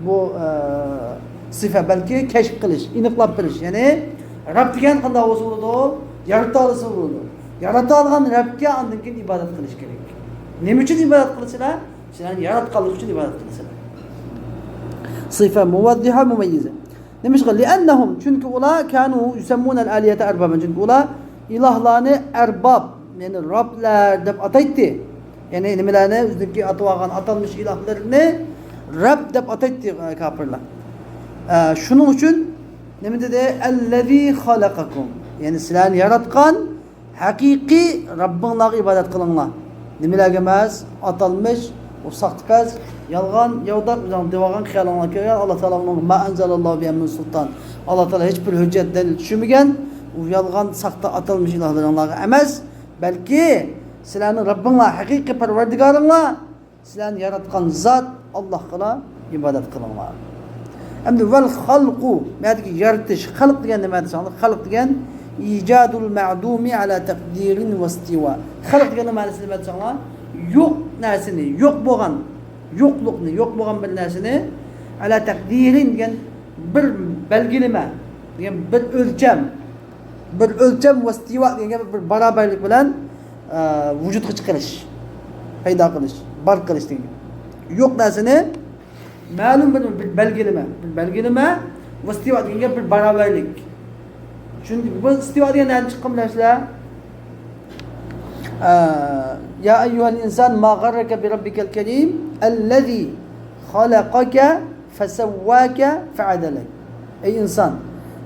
بۇ، ئە، سىفە، بەلكى كەشىپ قىلىش، ئېنىقلاپ بېرىش. يەنى رەب دېگەن قانداق بولسا بولىدۇ؟ يارىتالىسا بولىدۇ. يارىتالىغان رەبكە ئاندىن كېيىن ئىبادەت قىلىش كېرەك. نېمە ئۈچۈن ئىبادەت قىلىسىلەر؟ سىلەرنى ياراتقانلىقى ئۈچۈن ئىبادەت قىلىسىلەر. سىفە مۇۋەددىھە مۇمەييىزە. نېمىشقا؟ لىئەننەھۇم، چۈنكى ئۇلار، كانۇ يۇسەممۇنەل ئالىھەتە ئەربابەن، چۈنكى ئۇلار ئىلاھلارنى ئەرباب، يەنى رەبلەر دەپ ئاتايتتى. يەنى نېمىلەرنى؟ ئۆزىنىڭكى ئاتىۋالغان ئاتالمىش ئىلاھلىرىنى رەب دەپ ئاتايتتى، ئە، كاپىرلار. ئە، شۇنىڭ ئۈچۈن نېمە دېدى؟ ئەللەزى خەلەقەكۇم، يەنى سىلەرنى ياراتقان ھەقىقىي رەببىڭلارغا ئىبادەت قىلىڭلار. نېمىلەرگە ئەمەس؟ ئاتالمىش، ئۇ ساختىپەز، يالغان، ياۋىداق، ئۆزۈڭ دېۋالغان خىيالىڭلار كەلگەن، ئاللا تائالا ئۇنىڭغا ما ئەنزەلەللاھۇ بىھا مىن سۇلتان، ئاللا تائالا ھېچبىر ھۆججەت، دەلىل چۈشۈرمىگەن، ئۇ يالغان، ساختا، ئاتالمىش ئىلاھلىرىڭلارغا ئەمەس، بەلكى سىلەرنىڭ رەببىڭلار، ھەقىقىي پەرۋەردىگارىڭلار، سىلەرنى ياراتقان زات ئاللاھقىلا ئىبادەت قىلىڭلار. ئەمدى ۋەل خەلقۇ، بۇ يەردىكى يارىتىش، خەلق دېگەن نېمە دېسەڭلار، خەلق دېگەن ئىجادۇل مەدۇمى ئەلا تەقدىرىن ۋەستىۋا. خەلق دېگەننىڭ مەنىسى نېمە دېسەڭلار، يوق نەرسىنى، يوق بولغان، يوقلۇقنى، يوق بولغان بىر نەرسىنى، ئەلا تەقدىرىن دېگەن بىر بەلگىلىمە، دېگەن بىر ئۆلچەم، بىر ئۆلچەم ۋەستىۋا دېگەن گەپ بىر باراۋەرلىك بىلەن، ئە، ۋۇجۇدقا چىقىرىش، پەيدا قىلىش، بار قىلىش دېگەن گەپ. يوق نەرسىنى مەلۇم بىر، بىر بەلگىلىمە، بىر بەلگىلىمە، ۋەستىۋا دېگەن گەپ بىر باراۋەرلىك. چۈنكى بۇ ئىستىۋا دېگەن نەدىن چىققان بىلەمسىلەر؟ ئە، يا ئەييۇھەل ئىنسان ما غەررەكە بىرەببىكەل كەرىم ئەللەزى خەلەقەكە فەسەۋۋاكە فەئەدەلەك. ئەي ئىنسان،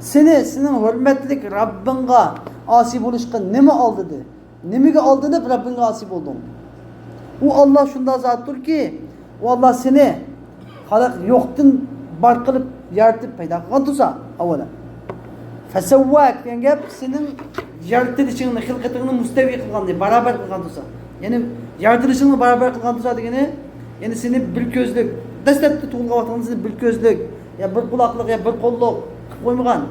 سېنى سېنىڭ ھۆرمەتلىك رەببىڭغا ئاسىي بولۇشقا نېمە ئالدىدى؟ نېمىگە ئالدىنىپ رەببىڭگە ئاسىي بولدۇڭ؟ ئۇ ئاللا شۇنداق زاتتۇركى، ئۇ ئاللا سېنى خەلق يوقتىن بار قىلىپ يارىتىپ پەيدا قىلغان تۇرسا، ئاۋۋالەن. فەسەۋۋاك دېگەن گەپ سېنىڭ يارىتىلىشىڭنى، خىلقىتىڭنى مۇستەۋى قىلغان، بارابەر قىلغان تۇرسا. يەنى يارىتىلىشىڭنى بارابەر قىلغان تۇرسا دېگىنى، يەنى سېنى بىر كۆزلۈك، دەسلەپتە تۇغۇلغان ۋاقتىڭدا سېنى بىر كۆزلۈك، يا بىر قۇلاقلىق، يا بىر قوللۇق قىلىپ قويمىغان.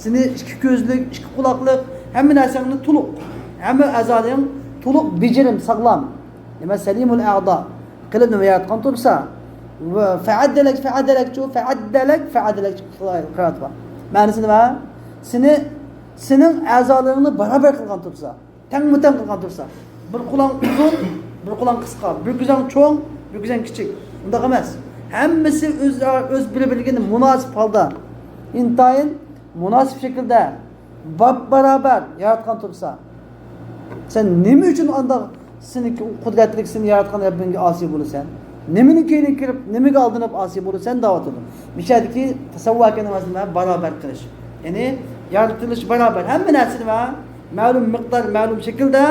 سېنى ئىككى كۆزلۈك، ئىككى قۇلاقلىق، ھەممە نەرسەڭنى تولۇق، ھەممە ئەزالىرىڭ تولۇق بېجىرىم، ساغلام. نېمە، سەلىمۇل ئەئزا قىلىپ نېمە ياراتقان تۇرسا. ۋە فەئەددەلەك، فەئەددەلەكچۇ، فەئەددەلەك، فەئەددەلەك قىرائەت بار. مەنىسى نېمە؟ سېنى، سېنىڭ ئەزالىرىڭنى بارابەر قىلغان تۇرسا. تەڭمۇتەڭ قىلغان تۇرسا، بىر قولۇڭ ئۇزۇن، بىر قولۇڭ قىسقا، بىر كۆزۈڭ چوڭ، بىر كۆزۈڭ كىچىك، ئۇنداق ئەمەس. ھەممىسى ئۆز، ئۆز بىر-بىرىگە مۇناسىپ ھالدا، ئىنتايىن مۇناسىپ شەكىلدە باپباراۋەر ياراتقان تۇرسا، سەن نېمە ئۈچۈن ئانداق سېنىڭكى قۇدرەتلىك، سېنى ياراتقان رەببىڭگە ئاسىي بولىسەن. نېمىنىڭ كەينىگە كىرىپ، نېمىگە ئالدىنىپ ئاسىي بولىسەن دەۋاتىدۇ. مىشەدىكى تەسەۋۋۇ كەلمىسى نېمە؟ بارابەر قىلىش. يەنى يارىتىلىش بارابەر. ھەممە نەرسىنى ۋە مەلۇم مىقدار، مەلۇم شەكىلدە،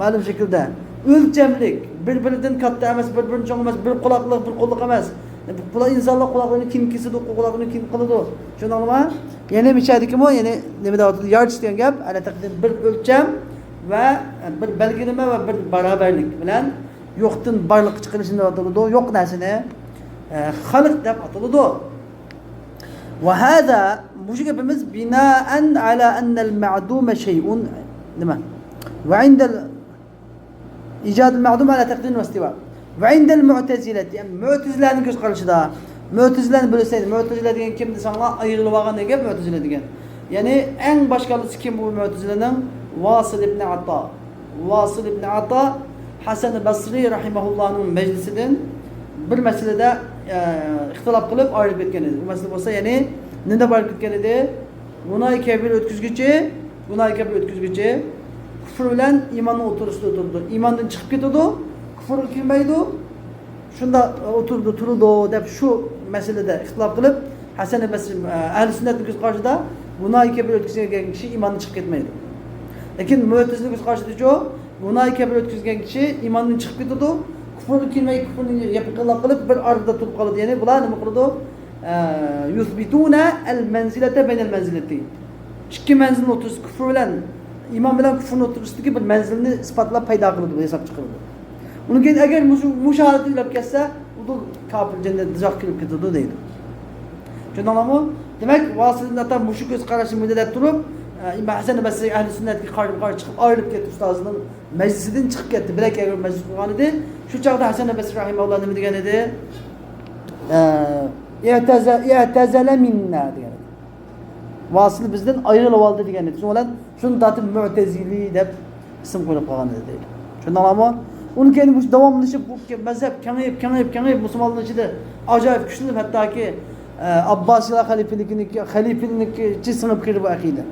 مەلۇم شەكىلدە. ئۆلچەملىك، بىر-بىرىدىن كاتتا ئەمەس، بىر-بىرىدىن چوڭ ئەمەس، بىر قۇلاقلىق، بىر قوللۇق ئەمەس. بۇلار ئىنسانلار قۇلاقلىرىنى كېيىن كېسىدۇ، قۇلاقلىرىنى كېيىن قىلىدۇ. چۈشەندىڭلارمۇ؟ يەنى مىشەدىكىمۇ، يەنى نېمە دەۋاتىدۇ؟ يارىتىش دېگەن گەپ، ئەلە تەقدىم بىر ئۆلچەم ۋە بىر بەلگىلىمە ۋە بىر بارابەرلىك بىلەن يوقتىن بارلىققا چىقىرىشنى دەۋاتىدۇ. يوق نەرسىنى، ئە، خەلق دەپ ئاتىلىدۇ. ۋە ھازا، مۇشۇ گېپىمىز بىنائەن ئەلا ئەننەل مەئدۇمە شەيئۇن، نېمە؟ ۋە ئىندەل ئىجادىل مەئدۇم ئەلا تەقدىر ۋە ئىستىۋا. ۋە ئىندەل مۇئتەزىلەتى، يەنى مۇئتەزىلەنىڭ كۆز قارىشىدا. مۇئتەزىلەنى بىلىسەن، مۇئتەزىلە دېگەن كىم دېسەڭلار، ئايرىلىۋالغان دېگەن گەپ مۇئتەزىلە دېگەن. يەنى ئەڭ باشقىلىسى كىم بۇ مۇئتەزىلەنىڭ؟ ۋاسىل ئىبن ئاتا. ۋاسىل ئىبن ئاتا ھەسەن بەسرى رەھىمەھۇللاھنىڭ مەجلىسىدىن بىر مەسىلىدە، ئە، ئىختىلاپ قىلىپ ئايرىلىپ كەتكەن ئىدى. بۇ مەسىلە بولسا، يەنى نېمە دەپ ئايرىلىپ كەتكەن ئىدى؟ گۇناھى كەبىر ئۆتكۈزگۈچى، گۇناھى كەبىر ئۆتكۈزگۈچى كۇفر بىلەن ئىماننىڭ ئوتتۇرىسىدا تۇرىدۇ. ئىماندىن چىقىپ كېتىدۇ، كۇفرغا كىرمەيدۇ. شۇنداق ئوتتۇرىدا تۇرىدۇ دەپ شۇ مەسىلىدە ئىختىلاپ قىلىپ، ھەسەن بەسرى، ئەھلى سۈننەتنىڭ كۆز قارىشىدا گۇناھى كەبىر ئۆتكۈزگەن كىشى ئىماندىن چىقىپ كەتمەيدۇ. لېكىن مۇئتەزىلە كۆز قارىشىدىچۇ، گۇناھى كەبىر ئۆتكۈزگەن كىشى ئىماندىن چىقىپ كېتىدۇ، كۇفرغا كىرمەي، كۇفرنى يېپىقىنلاپ قىلىپ بىر ئارىدا تۇرۇپ قالىدۇ. يەنى بۇلار نېمە قىلىدۇ؟ ئە، يۇسبىتۇنە ئەل مەنزىلەتە بەينەل مەنزىلەتەين. ئىككى مەنزىلنىڭ ئوتتۇرىسى، كۇفر بىلەن ئىمان بىلەن كۇفرنىڭ ئوتتۇرىسىدىكى بىر مەنزىلنى ئىسپاتلاپ پەيدا قىلىدۇ، ھېساب چىقىرىدۇ. ئۇنىڭ كېيىن ئەگەر مۇشۇ، مۇشۇ ھالەتتە ئۆلۈپ كەتسە، ئۇ كاپىر جەننەت دوزاخقا كىرىپ كېتىدۇ دەيدۇ. چۈشەندىڭلارمۇ؟ دېمەك، ۋاسىلىدىن ئاتا مۇشۇ كۆز قاراشنى مۇنداق دەپ تۇرۇپ، ئە، ئىمام ھەسەن بەسرى ئەھلى سۈننەتكە قارشى، قارشى چىقىپ ئايرىلىپ كەتتى، ئۇستازىنىڭ مەجلىسىدىن چىقىپ كەتتى. بىلەك يەرگە مەجلىس قىلغان ئىدى. شۇ چاغدا ھەسەن بەسرى رەھىمەھۇللا نېمە دېگەن ئىدى؟ ئە، ئىئتەزە-، ئىئتەزەلە مىننا دېگەن ئىدى. ۋاسىل بىزدىن ئايرىلىۋالدى دېگەن ئىدى. شۇنىڭ بىلەن شۇنى تارتىپ مۇئتەزىلى دەپ ئىسىم قويۇپ قالغان ئىدى. چۈشەندىڭلارمۇ؟ ئۇنىڭ كېيىن مۇشۇ داۋاملىشىپ، بۇ مەزھەپ كېڭىيىپ، كېڭىيىپ، كېڭىيىپ، مۇسۇلمانلار ئىچىدە ئاجايىپ كۈچلىنىپ، ھەتتاكى، ئە، ئابباسىيلار خەلىپىلىكىنىڭكى، خەلىپىلىكىنىڭكى ئىچى سىڭىپ كىردى بۇ ئەقىدە.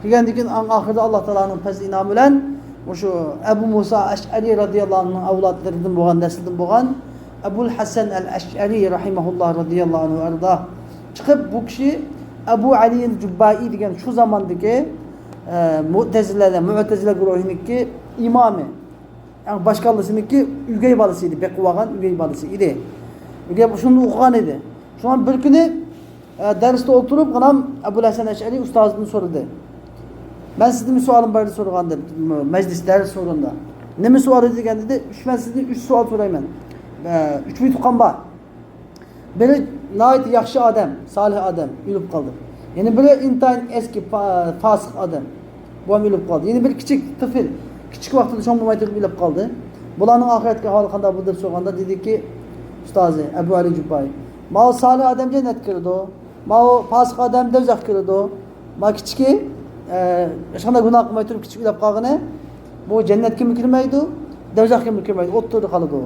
كىرگەندىن كېيىن ئەڭ ئاخىرىدا ئاللا تائالانىڭ پەزلى ئىنامى بىلەن مۇشۇ ئەبۇ مۇسا ئەشئەرى رەزىياللاھۇ ئەنھۇنىڭ ئەۋلادلىرىدىن بولغان، نەسلىدىن بولغان ئەبۇل ھەسەن ئەل ئەشئەرى رەھىمەھۇللاھ رەزىياللاھۇ ئەنھۇ ئەردا چىقىپ، بۇ كىشى ئەبۇ ئەلىل جۇببائى دېگەن شۇ زاماندىكى، ئە، مۇئتەزىلە، مۇئتەزىلە گۇرۇھىنىڭكى ئىمامى، يەنى باشقاللىسىنىڭكى ئۆگەي بالىسى ئىدى، بېقىۋالغان ئۆگەي بالىسى ئىدى. ئۆگەي شۇندا ئوقۇغان ئىدى. شۇڭا بىر كۈنى، ئە، دەرستە ئولتۇرۇپ، غۇلام ئەبۇل ھەسەن ئەشئەرى ئۇستازىدىن سورىدى. مەن سىزدىن بىر سوئالىم بار ئىدى سورىغان دەپ، مەجلىس دەرس سورۇندا. نېمە سوئال ئىدى دېگەندە، ئۈچ، مەن سىزدىن ئۈچ سوئال سورايمەن. ئە، ئۈچ مۇھىم تۇغقان بار. بىرى ناھايىتى ياخشى ئادەم، سالىھ ئادەم، ئۆلۈپ قالدى. يەنە بىرى ئىنتايىن ئەسكى پا-، پاسىق ئادەم. بۇ ھەم ئۆلۈپ قالدى. يەنە بىر كىچىك تىفىل، كىچىك ۋاقتىدا چوڭ بولماي تۇرۇپ ئۆلۈپ قالدى. بۇلارنىڭ ئاخىرەتتىكى ئەھۋالى قانداق بولدى دەپ سورىغاندا دېدىكى، ئۇستازى ئەبۇ ئەلى جۇببائى، ماۋۇ سالىھ ئادەم جەننەتكە كىرىدۇ، ماۋۇ پاسىق ئادەم دوزاخقا كىرىدۇ. ما كىچىكى، ئە، ھېچقانداق گۇناھ قىلماي تۇرۇپ كىچىك ئۆلۈپ قالغىنى، بۇ جەننەتكىمۇ كىرمەيدۇ، دوزاخقىمۇ كىرمەيدۇ، ئوتتۇرىدا قالىدۇ.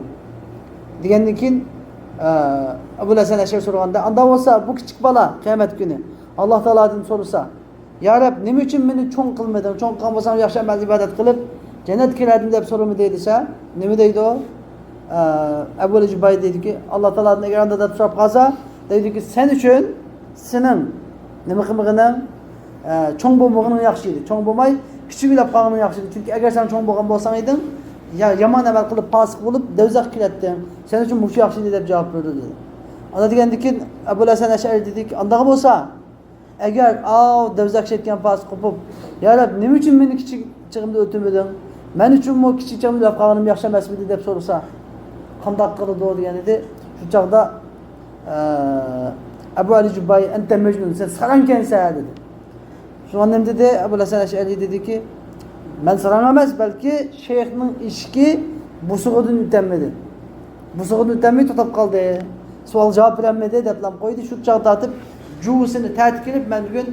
دېگەندىن كېيىن، ئە، ئەبۇل ھەسەن ئەشئەرى سورىغاندا، ئاندا بولسا بۇ كىچىك بالا قىيامەت كۈنى ئاللا تائالادىن سورىسا، يا رەب، نېمە ئۈچۈن مېنى چوڭ قىلمىدىڭ؟ چوڭ قىلغان بولساڭ ياخشى ئەمەل ئىبادەت قىلىپ جەننەتكە كىرەردىم دەپ سورىمىدى دېسە، نېمە دەيدۇ؟ ئە، ئەبۇ ئەلى جۇببائى دەيدىكى، ئاللا تائالادىن ئەگەر ئاندا دەپ سوراپ قالسا، دەيدۇكى، سەن ئۈچۈن سېنىڭ نېمە قىلمىغىنىڭ، ئە، چوڭ بولمىغىنىڭ ياخشى ئىدى. چوڭ بولماي، كىچىك ئۆلۈپ قالغىنىڭ ياخشى ئىدى. چۈنكى ئەگەر سەن چوڭ بولغان بولساڭ ئىدىڭ، يا يامان ئەمەل قىلىپ، پاسىق بولۇپ، دوزاخقا كىرەتتىڭ. سەن ئۈچۈن مۇشۇ ياخشى ئىدى دەپ جاۋاب بېرىدۇ، دېدى. ئاندىن دېگەندىن كېيىن، ئەبۇل ھەسەن ئەشئەرى دېدىكى، ئانداق بولسا، ئەگەر ئاۋۇ دوزاخقا كەتكەن پاسىق قوپۇپ، يا رەب، نېمە ئۈچۈن مېنى كىچىك چېغىمدا ئۆلتۈرمىدىڭ؟ مەن ئۈچۈنمۇ كىچىك چېغىمدا ئۆلۈپ قالغىنىم ياخشى ئەمەسمىدى دەپ سورىسا، قانداق قىلىدۇ دېگەن ئىدى. شۇ چاغدا، ئە، ئەبۇ ئەلى جۇببائى، ئەنتە مەجنۇن، سەن ساراڭكەنسەن دېدى. شۇڭا نېمە دېدى؟ ئەبۇل ھەسەن ئەشئەرى دېدىكى، مەن ساراڭ ئەمەس، بەلكى شەيخنىڭ ئېشىكى بوسۇغىدىن ئۆتەلمىدى. بوسۇغىدىن ئۆتەلمەي توختاپ قالدى. سوئال جاۋاب بېرەلمىدى دەپلا قويدى. شۇ چاغدا تارتىپ جۇۋىسىنى تەتە كېلىپ، مەن بۈگۈن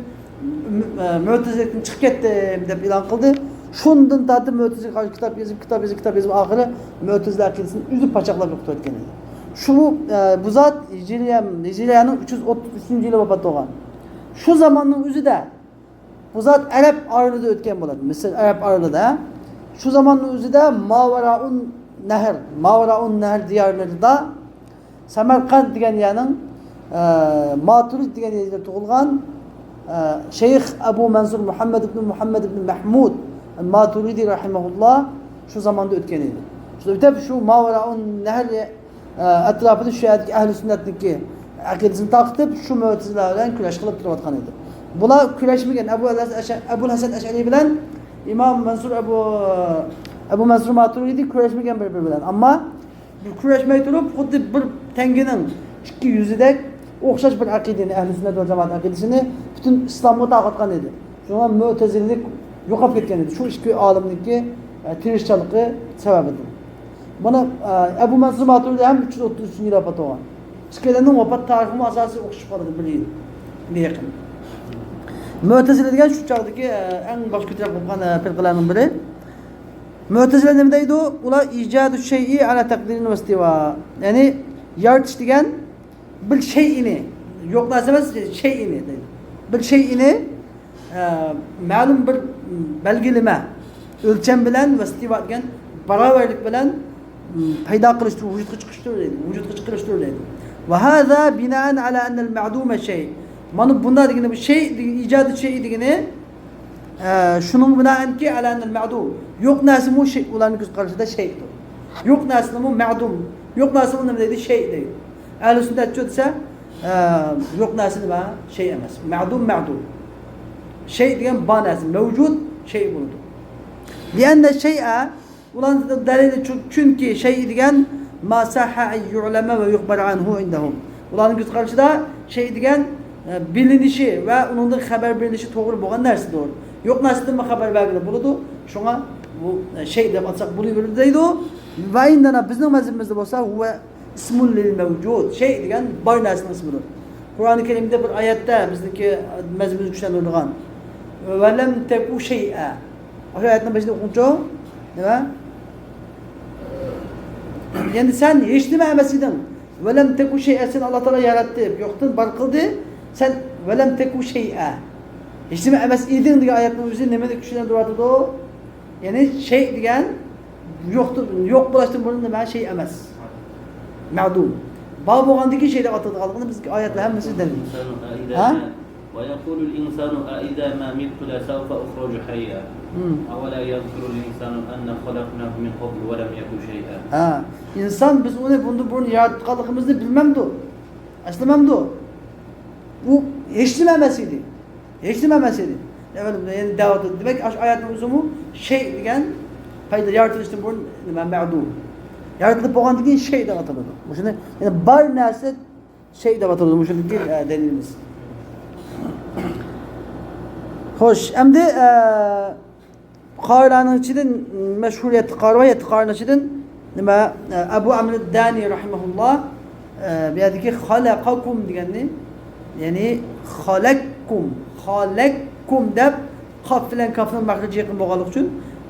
م-، ئە، مۆتىزىلىكتىن چىقىپ كەتتىم دەپ ئېلان قىلدى. شۇندىن تارتىپ مۆتىزىلىگە قارشى كىتاب يېزىپ، كىتاب يېزىپ، كىتاب يېزىپ، ئاخىرى مۆتىزىلە ئەقىدىسىنى ئۈزۈپ پاچاقلاپ يوقىتىۋەتكەن ئىدى. شۇ، ئە، بۇ زات ھىجرىيە، ھىجرىيەنىڭ ئۈچ يۈز ئوتتۇز ئۈچىنچى يىلى ۋاپات بولغان. شۇ زاماننىڭ ئۆزىدە بۇ زات ئەرەب ئارىلىدا ئۆتكەن بولىدۇ. مىسىر ئەرەب ئارىلىدا. شۇ زاماننىڭ ئۆزىدە ماۋاراۇن نەھر، ماۋاراۇن نەھر دىيارلىرىدا سەمەرقەنت دېگەن يەرنىڭ، ئە، ماتۇرىد دېگەن يەردە تۇغۇلغان، ئە، شەيخ ئەبۇ مەنسۇر مۇھەممەد ئىبن مۇھەممەد ئىبن مەھمۇد ماتۇرىدى رەھىمەھۇللا شۇ زاماندا ئۆتكەن ئىدى. شۇ ئۆتۈپ شۇ ماۋاراۇن نەھر ئەتراپىدا شۇ يەردىكى ئەھلى سۈننەتنىڭكى ئەقىدىسىنى تارقىتىپ، شۇ مۆتىزىلە بىلەن كۈرەش قىلىپ تۇرۇۋاتقان ئىدى. بۇلار كۈرەشمىگەن، ئەبۇ ھەسەن ئەشئە-، ئەبۇل ھەسەن ئەشئەرى بىلەن ئىمام مەنسۇر ئەبۇ، ئەبۇ مەنسۇر ماتۇرىدى كۈرەشمىگەن بىر-بىرى بىلەن. ئەمما بىر كۈرەشمەي تۇرۇپ، خۇددى بىر تەڭگىنىڭ ئىككى يۈزىدەك ئوخشاش بىر ئەقىدىنى، ئەھلى سۈننەت ۋەل جامائەت ئەقىدىسىنى پۈتۈن ئىسلامغا تارقاتقان ئىدى. شۇڭا مۆتەزىلىلىك يوقاپ كەتكەن ئىدى. شۇ ئىككى ئالىمنىڭكى، ئە، تىرىشچانلىقى سەۋەبىدىن. مانا، ئە، ئەبۇ مەنسۇر ماتۇرىدى ھەم ئۈچ يۈز ئوتتۇز ئۈچىنچى يىلى ۋاپات بولغان. ئىككىيلەننىڭ ۋاپات تارىخىمۇ ئاساسىي ئوخشىشىپ قالىدۇ، بىر يىل، بىر يېقىن. مۆتەزىلە دېگەن شۇ چاغدىكى، ئە، ئەڭ باش كۆتۈرۈپ قويغان، ئە، پىرقىلەرنىڭ بىرى. مۆتەزىلە نېمە دەيدۇ؟ ئۇلار ئىجادۇ شەيئى ئەلا تەقدىرىن ۋەستىۋا. يەنى يارىتىش دېگەن بىر شەيئىنى، يوق نەرسە ئەمەس، شەيئىنى دەيدۇ. بىر شەيئىنى، ئە، مەلۇم بىر بەلگىلىمە، ئۆلچەم بىلەن ۋەستىۋا دېگەن باراۋەرلىك بىلەن، م، پەيدا قىلىشتۇر، ۋۇجۇدقا چىقىشتۇر دەيدۇ. ۋۇجۇدقا چىقىرىشتۇر دەيدۇ. ۋە ھازا بىنائەن ئەلا ئەننەل مەئدۇمە شەي. مانا بۇنداق دېگىنى بۇ شەي، ئىجادۇ شەي دېگىنى، ئە، شۇنىڭ بىنائەنكى ئەلەنىل مەدۇم. يوق نەرسىمۇ شەي، ئۇلارنىڭ كۆز قارىشىدا شەيدۇر. يوق نەرسىنىمۇ مەدۇم. يوق نەرسىمۇ نېمە دەيدۇ؟ شەي دەيدۇ. ئەھلى سۈننەتچۇ دېسە، ئە، يوق نەرسە نېمە؟ شەي ئەمەس. مەدۇم، مەدۇم. شەي دېگەن بار نەرسە. مەۋجۇد شەي بولىدۇ. لىئەننە شەيئە، ئۇلارنىڭ دەلىلى چۈ-، چۈنكى شەي دېگەن ما سەھھە ئەن يۇئلەمە ۋە يۇخبەر ئەنھۇ ئىندەھۇم. ئۇلارنىڭ كۆز قارىشىدا شەي دېگەن، ئە، بىلىنىشى ۋە ئۇنىڭدىن خەۋەر بېرىلىشى توغرا بولغان نەرسىدۇر. يوق نەرسىدىنمۇ خەۋەر بەرگىلى بولىدۇ. شۇڭا بۇ، ئە، شەي دەپ ئاتىساق بولۇۋېرىدۇ دەيدۇ. ۋە ئىندەنا، بىزنىڭ مەزھىپىمىزدە بولسا، ھۇۋە ئىسمۇن لىل مەۋجۇد. شەي دېگەن بار نەرسىنىڭ ئىسمىدۇر. قۇرئانى كەرىمدە بىر ئايەتتە، بىزنىڭكى مەزھىپىمىزنى كۈچلەندۈرىدىغان، ۋەلەم تەكۇ شەيئە. ئاشۇ ئايەتنىڭ بېشىدا ئوقۇڭچۇ. نېمە؟ يەنى سەن ھېچنېمە ئەمەس ئىدىڭ. ۋەلەم تەكۇ شەيئە، سەن ئاللا تائالا ياراتتى، يوقتىن بار قىلدى. سەن ۋەلەم تەكۇ شەيئە، ھېچنېمە ئەمەس ئىدىڭ دېگەن ئايەتنىڭ ئۆزى نېمىنى كۈچلەندۈرۈۋاتىدۇ؟ يەنى شەي دېگەن يوقتىن، يوق بولۇشتىن بۇرۇن نېمە؟ شەي ئەمەس. مەدۇم. بار بولغاندىن كېيىن شەي دەپ ئاتىلىدىغانلىقىنى بىز ئايەتلەر ھەممىسى دەلىل. ھە؟ ويقول الإنسان أإذا ما مت لسوف أخرج حيا. مم. أولا يذكر الإنسان أنا خلقناه من قبل ولم يك شيئا. ھە، ئىنسان بىز ئۇنى بۇندىن بۇرۇن ياراتقانلىقىمىزنى بىلمەمدۇ؟ ئەسلىمەمدۇ؟ ئۇ ھېچنېمە ئەمەس ئىدى. ھېچنېمە ئەمەس ئىدى. ئەۋەل يەنە دەۋاتىدۇ. دېمەك، ئاشۇ ئايەتنىڭ ئۆزىمۇ شەي دېگەن پەيدا، يارىتىلىشتىن بۇرۇن نېمە؟ مەدۇم. يارىتىلىپ بولغاندىن كېيىن شەي دەپ ئاتىلىدۇ. مۇشۇنى، يەنى بار نەرسە شەي دەپ ئاتىلىدۇ. مۇشۇنىڭكى، ئە، دەلىلىمىز. خوش، ئەمدى، ئە، قارىلارنىڭ ئىچىدىن مەشھۇر يەتتە قارى بار، يەتتە قارىنىڭ ئىچىدىن نېمە، ئەبۇ ئەمر دانى رەھىمەھۇللا، ئە، بۇ يەردىكى خەلەقەكۇم دېگەننى، يەنى خەلەككۇم، خەلەككۇم دەپ قاف بىلەن كافنىڭ مەخرىجى يېقىن بولغانلىقى ئۈچۈن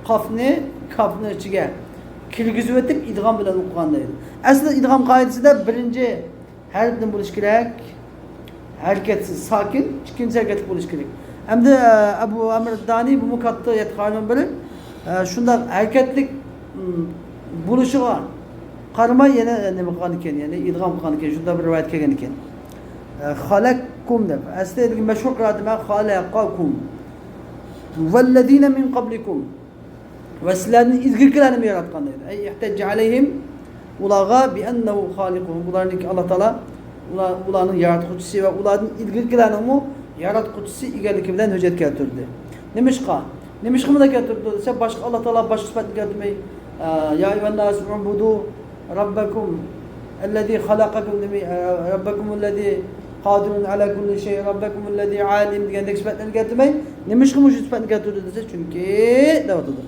قافنى كافنىڭ ئىچىگە كىرگۈزۈۋېتىپ ئىدغام بىلەن ئوقۇغان دەيدۇ. ئەسلى ئىدغام قائىدىسىدە بىرىنچى ھەرپتىن بولۇشى كېرەك. ھەرىكەتسىز، ساكىن، ئىككىنچى ھەرىكەتلىك بولۇشى كېرەك. ئەمدى، ئە، ئەبۇ ئەمر دانى بۇمۇ كاتتا يەتتە قارىنىڭ بىرى. ئە، شۇنداق ھەرىكەتلىك، م، بولۇشىغا قارىماي يەنە، ئە، نېمە قىلغان ئىكەن، يەنى ئىدغام قىلغان ئىكەن، شۇنداق بىر رىۋايەت كەلگەن ئىكەن. ئە، خەلەككۇم دەپ. ئەسلىدىكى مەشھۇر قىرائەت نېمە؟ خەلەقەكۇم. ۋەللەزىنە مىن قەبلىكۇم. ۋە سىلەردىن ئىلگىرىكىلەرنىمۇ ياراتقان دەيدۇ. ئەي ئىھتەججە ئەلەيھىم، ئۇلارغا بىئەننەھۇ خالىقۇھۇم، ئۇلارنىڭكى ئاللا تائالا، ئۇلار، ئۇلارنىڭ ياراتقۇچىسى ۋە ئۇلاردىن ئىلگىرىكىلەرنىڭمۇ ياراتقۇچىسى ئىكەنلىكى بىلەن ھۆججەت كەلتۈردى. نېمىشقا؟ نېمىشقا مۇنداق كەلتۈردى دېسە، باشقا ئاللا تائالا باشقا سۈپەتنى كەلتۈرمەي، ئە، يا ئەييۇھەنناس ئۇبۇدۇ رەببەكۇم ئەللەزى خەلەقەكۇم دېمەي، ئە، رەببەكۇمۇللەزى قادىرۇن ئەلا كۇللى شەيئىن رەببەكۇمۇللەزى ئالىم دېگەندەك سۈپەتلەرنى كەلتۈرمەي، نېمىشقا مۇشۇ سۈپەتنى كەلتۈردى دېسە، چۈنكى دەۋاتىدۇ.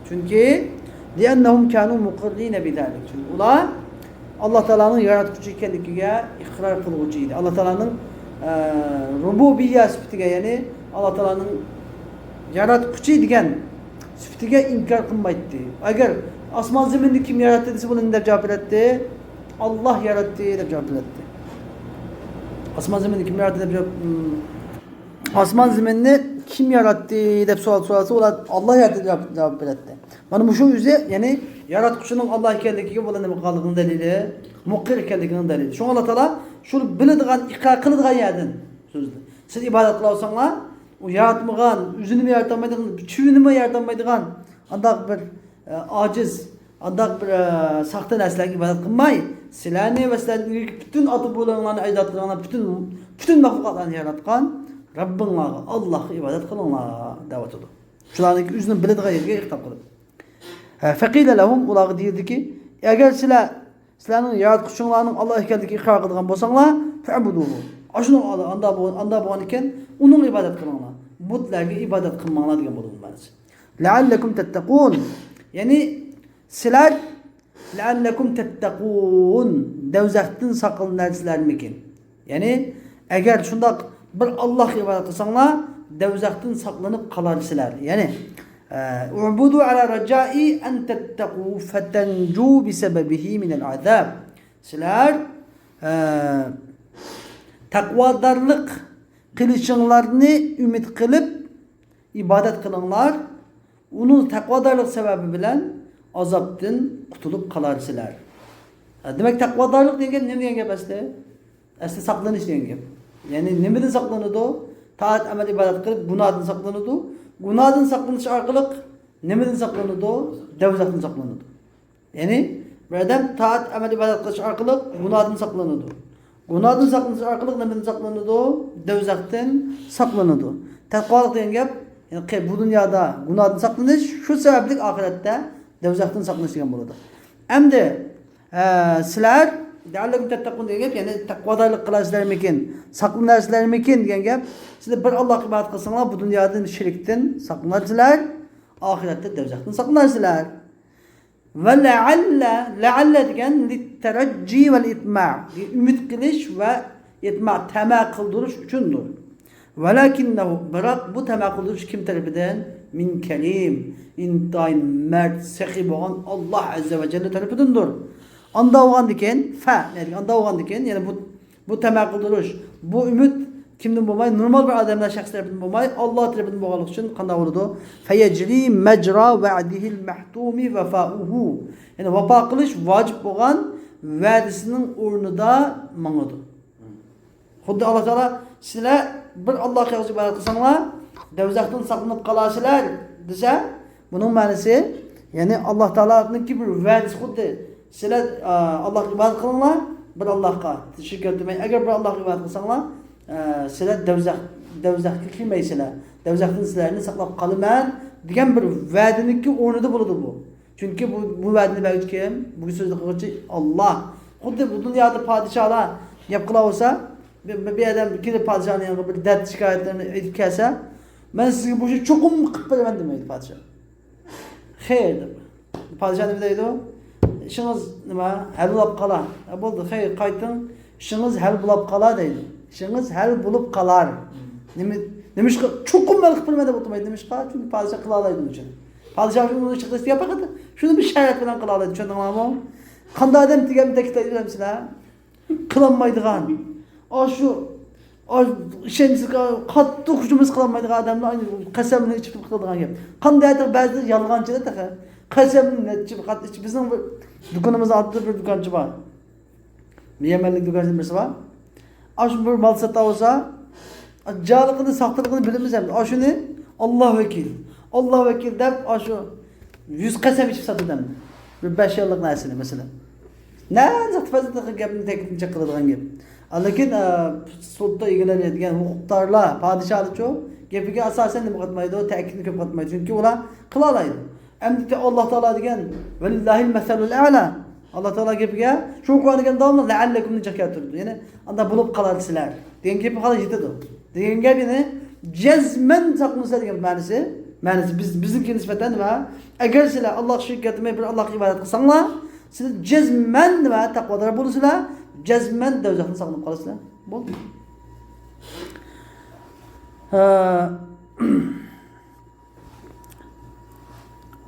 چۈنكى لىئەننەھۇم كانۇ مۇقىررىنە بىزالىك. چۈنكى ئۇلار ئاللا تائالانىڭ ياراتقۇچى ئىكەنلىكىگە ئىقرار قىلغۇچى ئىدى. ئاللا تائالانىڭ، ئە، رۇبۇبىيە سۈپىتىگە، يەنى ئاللا تائالانىڭ ياراتقۇچى دېگەن سۈپىتىگە ئىنكار قىلمايتتى. ئەگەر ئاسمان زېمىننى كىم ياراتتى دېسە، بۇلار نېمە دەپ جاۋاب بېرەتتى؟ ئاللا ياراتتى دەپ جاۋاب بېرەتتى. ئاسمان زېمىننى كىم ياراتتى دەپ جاۋاب، ئاسمان زېمىننى كىم ياراتتى دەپ سوئال سورالسا، ئۇلار ئاللا ياراتتى دەپ جاۋاب، جاۋاب بېرەتتى. مانا مۇشۇ ئۆزى، يەنى ياراتقۇچىنىڭ ئاللا ئىكەنلىكىگە بۇلار نېمە قىلغانلىقىنىڭ دەلىلى، مۇقىر ئىكەنلىكىنىڭ دەلىلى. شۇڭا ئاللا تائالا شۇنى بىلىدىغان، ئىقرار قىلىدىغان يەردىن سۆزلىدى. سىز ئىبادەت قىلىۋاتساڭلار، ئۇ ياراتمىغان، ئۆزىنىمۇ يارىتالمايدىغان، چىۋىنىمۇ يارىتالمايدىغان، ئانداق بىر، ئە، ئاجىز، ئانداق بىر، ئە، ساختا نەرسىلەرگە ئىبادەت قىلماي، سىلەرنى ۋە سىلەردىن ئىلگىرىكى پۈتۈن ئاتا-بوۋىلىرىڭلارنى، ئەجدادلىرىڭلارنى، پۈتۈن، پۈتۈن مەخلۇقاتلارنى ياراتقان رەببىڭلارغا، ئاللاھقا ئىبادەت قىلىڭلار دەۋاتىدۇ. شۇلارنىڭكى ئۆزىنىڭ بىلىدىغان يېرىگە خىتاب قىلىپ. ھە، فەقىلە لەھۇم، ئۇلارغا دېيىلدىكى، ئەگەر سىلەر، سىلەرنىڭ ياراتقۇچىڭلارنىڭ ئاللا ئىكەنلىكىگە ئىقرار قىلىدىغان بولساڭلار، فەئبۇدۇھۇ. ئاشۇنىڭ ئالدى، ئاندا بولغان، ئاندا بولغان ئىكەن، ئۇنىڭغا ئىبادەت قىلىڭلار. بۇتلارغا ئىبادەت قىلماڭلار دېگەن بولىدۇ مەنىسى. لەئەللەكۇم تەتتەقۇن. يەنى سىلەر لەئەللەكۇم تەتتەقۇن، دەۋزەختىن ساقلىنارسىلەرمىكىن؟ يەنى، ئەگەر شۇنداق بىر ئاللاھقا ئىبادەت قىلساڭلار، دەۋزەختىن ساقلىنىپ قالارسىلەر. يەنى، ئە، اعبدوا على رجاء أن تتقوا فتنجوا بسببه من العذاب. سىلەر، ئە، تەقۋادارلىق قىلىشىڭلارنى ئۈمىد قىلىپ، ئىبادەت قىلىڭلار، ئۇنىڭ تەقۋادارلىق سەۋەبى بىلەن ئازابتىن قۇتۇلۇپ قالارسىلەر. ھە، دېمەك، تەقۋادارلىق دېگەن نېمە دېگەن گەپ ئەسلى؟ ئەسلى ساقلىنىش دېگەن گەپ. يەنى نېمىدىن ساقلىنىدۇ؟ تائەت، ئەمەل، ئىبادەت قىلىپ گۇناھدىن ساقلىنىدۇ. گۇناھدىن ساقلىنىش ئارقىلىق نېمىدىن ساقلىنىدۇ؟ دەۋزەختىن ساقلىنىدۇ. يەنى بىر ئادەم تائەت، ئەمەل، ئىبادەت قىلىش ئارقىلىق گۇناھدىن ساقلىنىدۇ. گۇناھدىن ساقلىنىش ئارقىلىق نېمىدىن ساقلىنىدۇ؟ دەۋزەختىن ساقلىنىدۇ. تەقۋالىق دېگەن گەپ، يەنى قى-، بۇ دۇنيادا گۇناھدىن ساقلىنىش، شۇ سەۋەبلىك ئاخىرەتتە دەۋزەختىن ساقلىنىش دېگەن بولىدۇ. ئەمدى، ئە، سىلەر، لەئەللەكۇم تەتتەقۇن دېگەن گەپ، يەنى تەقۋادارلىق قىلارسىلەرمىكىن، ساقلىنارسىلەرمىكىن دېگەن گەپ. سىلەر بىر ئاللاھقا ئىبادەت قىلساڭلار، بۇ دۇنيادىن شىركتىن ساقلىنارسىلەر، ئاخىرەتتە دەۋزەختىن ساقلىنارسىلەر. ۋە لەئەللە، لەئەللە دېگەن لىتتەرەججى ۋەل ئىتمە، ئۈمىد قىلىش ۋە ئىتمە، تەمە قىلدۇرۇش ئۈچۈندۇر. ۋەلەكىننەھۇ، بىراق بۇ تەمە قىلدۇرۇش كىم تەرىپىدىن؟ مىن كەرىم، ئىنتايىن مەرد، سېخىي بولغان ئاللا ئەززە ۋە جەللە تەرىپىدىندۇر. ئاندا بولغاندىكىن، فە، يەنى ئاندا بولغاندىكىن، يەنى بۇ بۇ تەمە قىلدۇرۇش، بۇ ئۈمىد كىمدىن بولماي؟ نورمال بىر ئادەملەر شەخس تەرىپىدىن بولماي، ئاللا تەرىپىدىن بولغانلىقى ئۈچۈن قانداق بولىدۇ؟ فيجري مجرى وعده المحتوم وفاؤه. يەنى ۋاپا قىلىش ۋاجىپ بولغان ۋەدىسىنىڭ ئورنىدا ماڭىدۇ. خۇددى ئاللا تائالا، سىلەر بىر ئاللاغا يالغۇز ئىبادەت قىلساڭلار، دەۋزەختىن ساقلىنىپ قالارسىلەر، دېسە، بۇنىڭ مەنىسى، يەنى ئاللا تائالانىڭكى بىر ۋەدىسى، خۇددى سىلەر، ئا، ئاللاغا ئىبادەت قىلىڭلار، بىر ئاللاغا شىرك كەلتۈرمەي. ئەگەر بىر ئاللاغا ئىبادەت قىلساڭلار، ئا، سىلەر دەۋزەخ، دەۋزەخكە كىرمەيسىلەر. دەۋزەختىن سىلەرنى ساقلاپ قالىمەن، دېگەن بىر ۋەدىنىڭكى ئورنىدا بولىدۇ بۇ. چۈنكى بۇ، بۇ ۋەدىنى بەرگۈچى كىم؟ بۇ سۆزنى قىلغۇچى ئاللا. خۇددى بۇ دۇنيادا پادىشاھلار گەپ قىلىۋالسا، بىر، بىر، بىر ئادەم كېلىپ پادىشاھنىڭ يېنىغا بىر دەرد شىكايەتلىرىنى ئېيتىپ كەلسە، مەن سىزگە بۇ ئىشنى چوقۇم قىلىپ بېرىمەن دېمەيدۇ پادىشاھ. خەير دەپ. پادىشاھ نېمە دەيدۇ؟ ئىشىڭىز نېمە؟ ھەل بولاپ قالا. ھە، بولدى، خەير، قايتىڭ. ئىشىڭىز ھەل بولاپ قالا دەيدۇ. ئىشىڭىز ھەل بولۇپ قالار. نېمە، نېمىشقا؟ چوقۇم مەن قىلىپ بېرىمەن دەپ ئولتۇرمايدۇ. نېمىشقا؟ چۈنكى پادىشاھ قىلالايدۇ ئۇنىڭ ئۈچۈن. پادىشاھ ئۇنىڭ ئىشىغا دەستىگە پەقەت شۇنى بىر شەرەپ بىلەن قىلالايدۇ. چۈشەندىڭلارمۇ؟ قانداق ئادەم دېگەن تەكىتلەيدۇ بىلەمسىلەر؟ قىلالمايدىغان. ئاشۇ، ئاشۇ ئىشەنچىسىگە قاتتىق ھۇجۇمىسى قىلالمايدىغان ئادەملەر قەسەمنى ئىچىپ قىلىدىغان گەپ. قانداق بەزىدە يالغانچىدا تېخى. قەسەمنى نەچچە قات ئىچىپ، بىزنىڭ بىر دۇكىنىمىزنىڭ ئالدىدا بىر دۇكانچى بار. يەمەنلىك دۇكانچىنىڭ بىرسى بار. ئاشۇ بىر مال ساتا بولسا، جانلىقىنى، ساختىلىقىنى بىلىمىز ئەمدى. ئاشۇنى، ئاللا ۋەكىل، ئاللا ۋەكىل دەپ، ئاشۇ يۈز قەسەم ئىچىپ ساتىدۇ ئەمدى. بىر بەش يىللىق نەرسىنى، مەسىلەن. نەزىق تەپەززە قىلىپ گەپنى تەكىتنى چىقىرىدىغان گەپ. لېكىن، ئە، سۇلتا ئىگىلىرى دېگەن ھوقۇقدارلار، پادىشاھلارچۇ، گېپىگە ئاساسەن نېمە قاتمايدۇ، تەكىتنى كۆپ قاتمايدۇ. چۈنكى ئۇلار قىلالايدۇ. ئەمدى ئاللا تائالا دېگەن، ۋەلىللاھىل مەسەلۇل ئەلا. ئاللا تائالا گېپىگە، شۇ قۇرئان دېگەن داۋاملىق لەئەللەكۇمنى جىق كەلتۈرىدۇ. يەنى، ئاندا بولۇپ قالارسىلەر دېگەن گېپى خالاس يېتىدۇ. دېگەن گەپ يەنى، جەزمەن ساقلىنىسىلەر دېگەن مەنىسى. مەنىسى بىز، بىزنىڭكىگە نىسبەتەن نېمە؟ ئەگەر سىلەر ئاللاغا شېرىك كەلتۈرمەي بىر ئاللاغا ئىبادەت قىلساڭلار، سىلەر جەزمەن نېمە؟ تەقۋادار بولىسىلەر، جەزمەن دەۋزەختىن ساقلىنىپ قالىسىلەر. بولدى. ھە.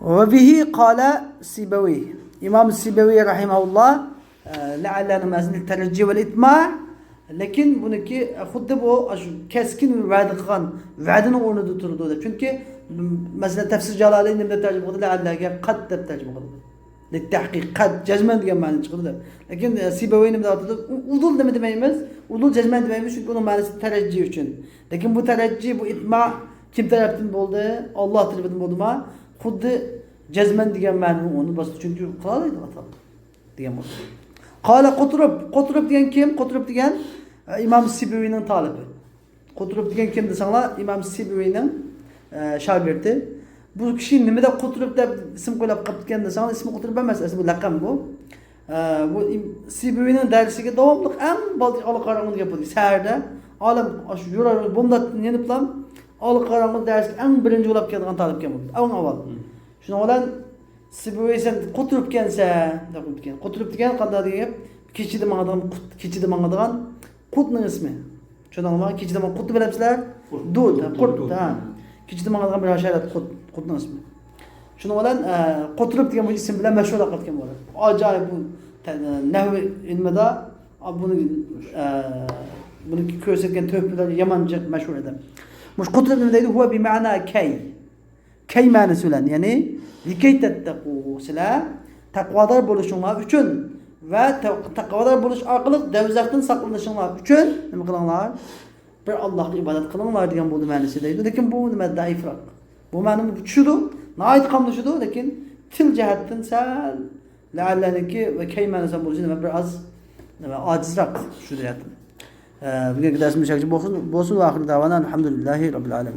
ۋە بىھى قالە سىبەۋىي. ئىمام سىبەۋىي رەھىمەھۇللا، ئە، لەئەللەنىڭ مەنىسىنى تەرجى ۋەل ئىتما، لېكىن بۇنىڭكى خۇددى بۇ ئاشۇ كەسكىن ۋەدە قىلغان ۋەدىنىڭ ئورنىدا تۇرىدۇ دەپ. چۈنكى، مەسىلەن، تەپسىر جالالى نېمە دەپ تەرجىمە قىلدى؟ لەئەللەگە قەت دەپ تەرجىمە قىلدى. لىتتەھقىق، قەت، جەزمەن دېگەن مەنىنى چىقىدۇ دەپ. لېكىن، ئە، سىبەۋەي نېمە دەۋاتىدۇ؟ ئۇ-، ئۇدۇل نېمە دېمەيمىز؟ ئۇدۇل جەزمەن دېمەيمىز، چۈنكى ئۇنىڭ مەنىسى تەرەججى ئۈچۈن. لېكىن بۇ تەرەججى، بۇ ئىتما كىم تەرەپتىن بولدى؟ ئاللا تەرىپىدىن بولدىما؟ خۇددى جەزمەن دېگەن مەنىنى ئۇنى باستى، چۈنكى قىلالايدۇ ئاتاق دېگەن بولدى. قال قۇترۇب. قۇترۇب دېگەن كىم؟ قۇترۇب دېگەن، ئە، ئىمام سىبىۋىنىڭ تالىپى. قۇترۇب دېگەن كىم دېسەڭلار، ئىمام سىبىۋىنىڭ، ئە، شاگىرتى. بۇ كىشى نېمە دەپ قۇترۇب دەپ ئىسىم قويلاپ قاپتىكەن دېسەڭلار، ئىسمى قۇترۇب ئەمەس، ئەسلى بۇ لەقەم بۇ. ئە، بۇ ئىم-، سىبىۋىنىڭ دەرسىگە داۋاملىق ئەڭ بالدىر ئالا قاراڭغۇدا كەپ بولدى. سەھەردە ئالەم ئاشۇ يورار بومداتتىن يېنىپلا ئالا قاراڭغۇ دەرسكە ئەڭ بىرىنچى بولاپ كەلگەن تالىپكەن بولدى. ئەڭ ئاۋۋال. شۇنىڭ بىلەن سىبىۋەي سەن قۇترۇپكەنسەن دەپ قويۇپتىكەن. قۇترۇپ دېگەن قانداق دېگەن گەپ؟ كېچىدە ماڭىدىغان قۇت، كېچىدە ماڭىدىغان قۇتنىڭ ئىسمى. چۈشەندىڭلارمۇ؟ كېچىدە ماڭ-، قۇتنى بىلەمسىلەر؟ قۇت. دۇت، ھە، دۇت، قۇت، دۇت. ھە. كېچىدە ماڭىدىغان بىر ھاشارات قۇت، قۇتنىڭ ئىسمى. شۇنىڭ بىلەن، ئە، قۇترۇپ دېگەن بۇ ئىسىم بىلەن مەشھۇرلۇق قىلىدىكەن بۇ ئادەم. ئاجايىپ بۇ تە-، نەھۋى ئىلمىدا، ئا، بۇنى، ئە، بۇنى كۆرسەتكەن تۆھپىلەر يامان جىق مەشھۇر ئادەم. مۇشۇ قۇترۇپ نېمە دەيدۇ؟ ھۇۋە بىمەنا كەي. كەي مەنىسى بىلەن، يەنى لىكەي تەتتەقۇ، سىلەر تەقۋادار بولۇشۇڭلار ئۈچۈن ۋە تە-، تەقۋادار بولۇش ئارقىلىق دەۋزەختىن ساقلىنىشىڭلار ئۈچۈن نېمە قىلىڭلار؟ بىر ئاللاھقا ئىبادەت قىلىڭلار دېگەن بولدى مەنىسى دەيدۇ. لېكىن بۇ نېمە، زەئىفراق. بۇ مەنىمۇ چۈشىدۇ، ناھايىتى قاملىشىدۇ، لېكىن تىل جەھەتتىن سەل لەئەللەنىڭكى ۋە كەي مەنىسى بولۇشى نېمە بىر ئاز نېمە ئاجىزراق شۇ جەھەتتىن. ئە، بۈگۈنكى دەرسىمىز شۇ يەرگىچە بولسۇن، بولسۇن. ۋە ئاخىرۇ دەۋانا ئەلھەمدۇلىللاھى رەببىل ئالەمىن.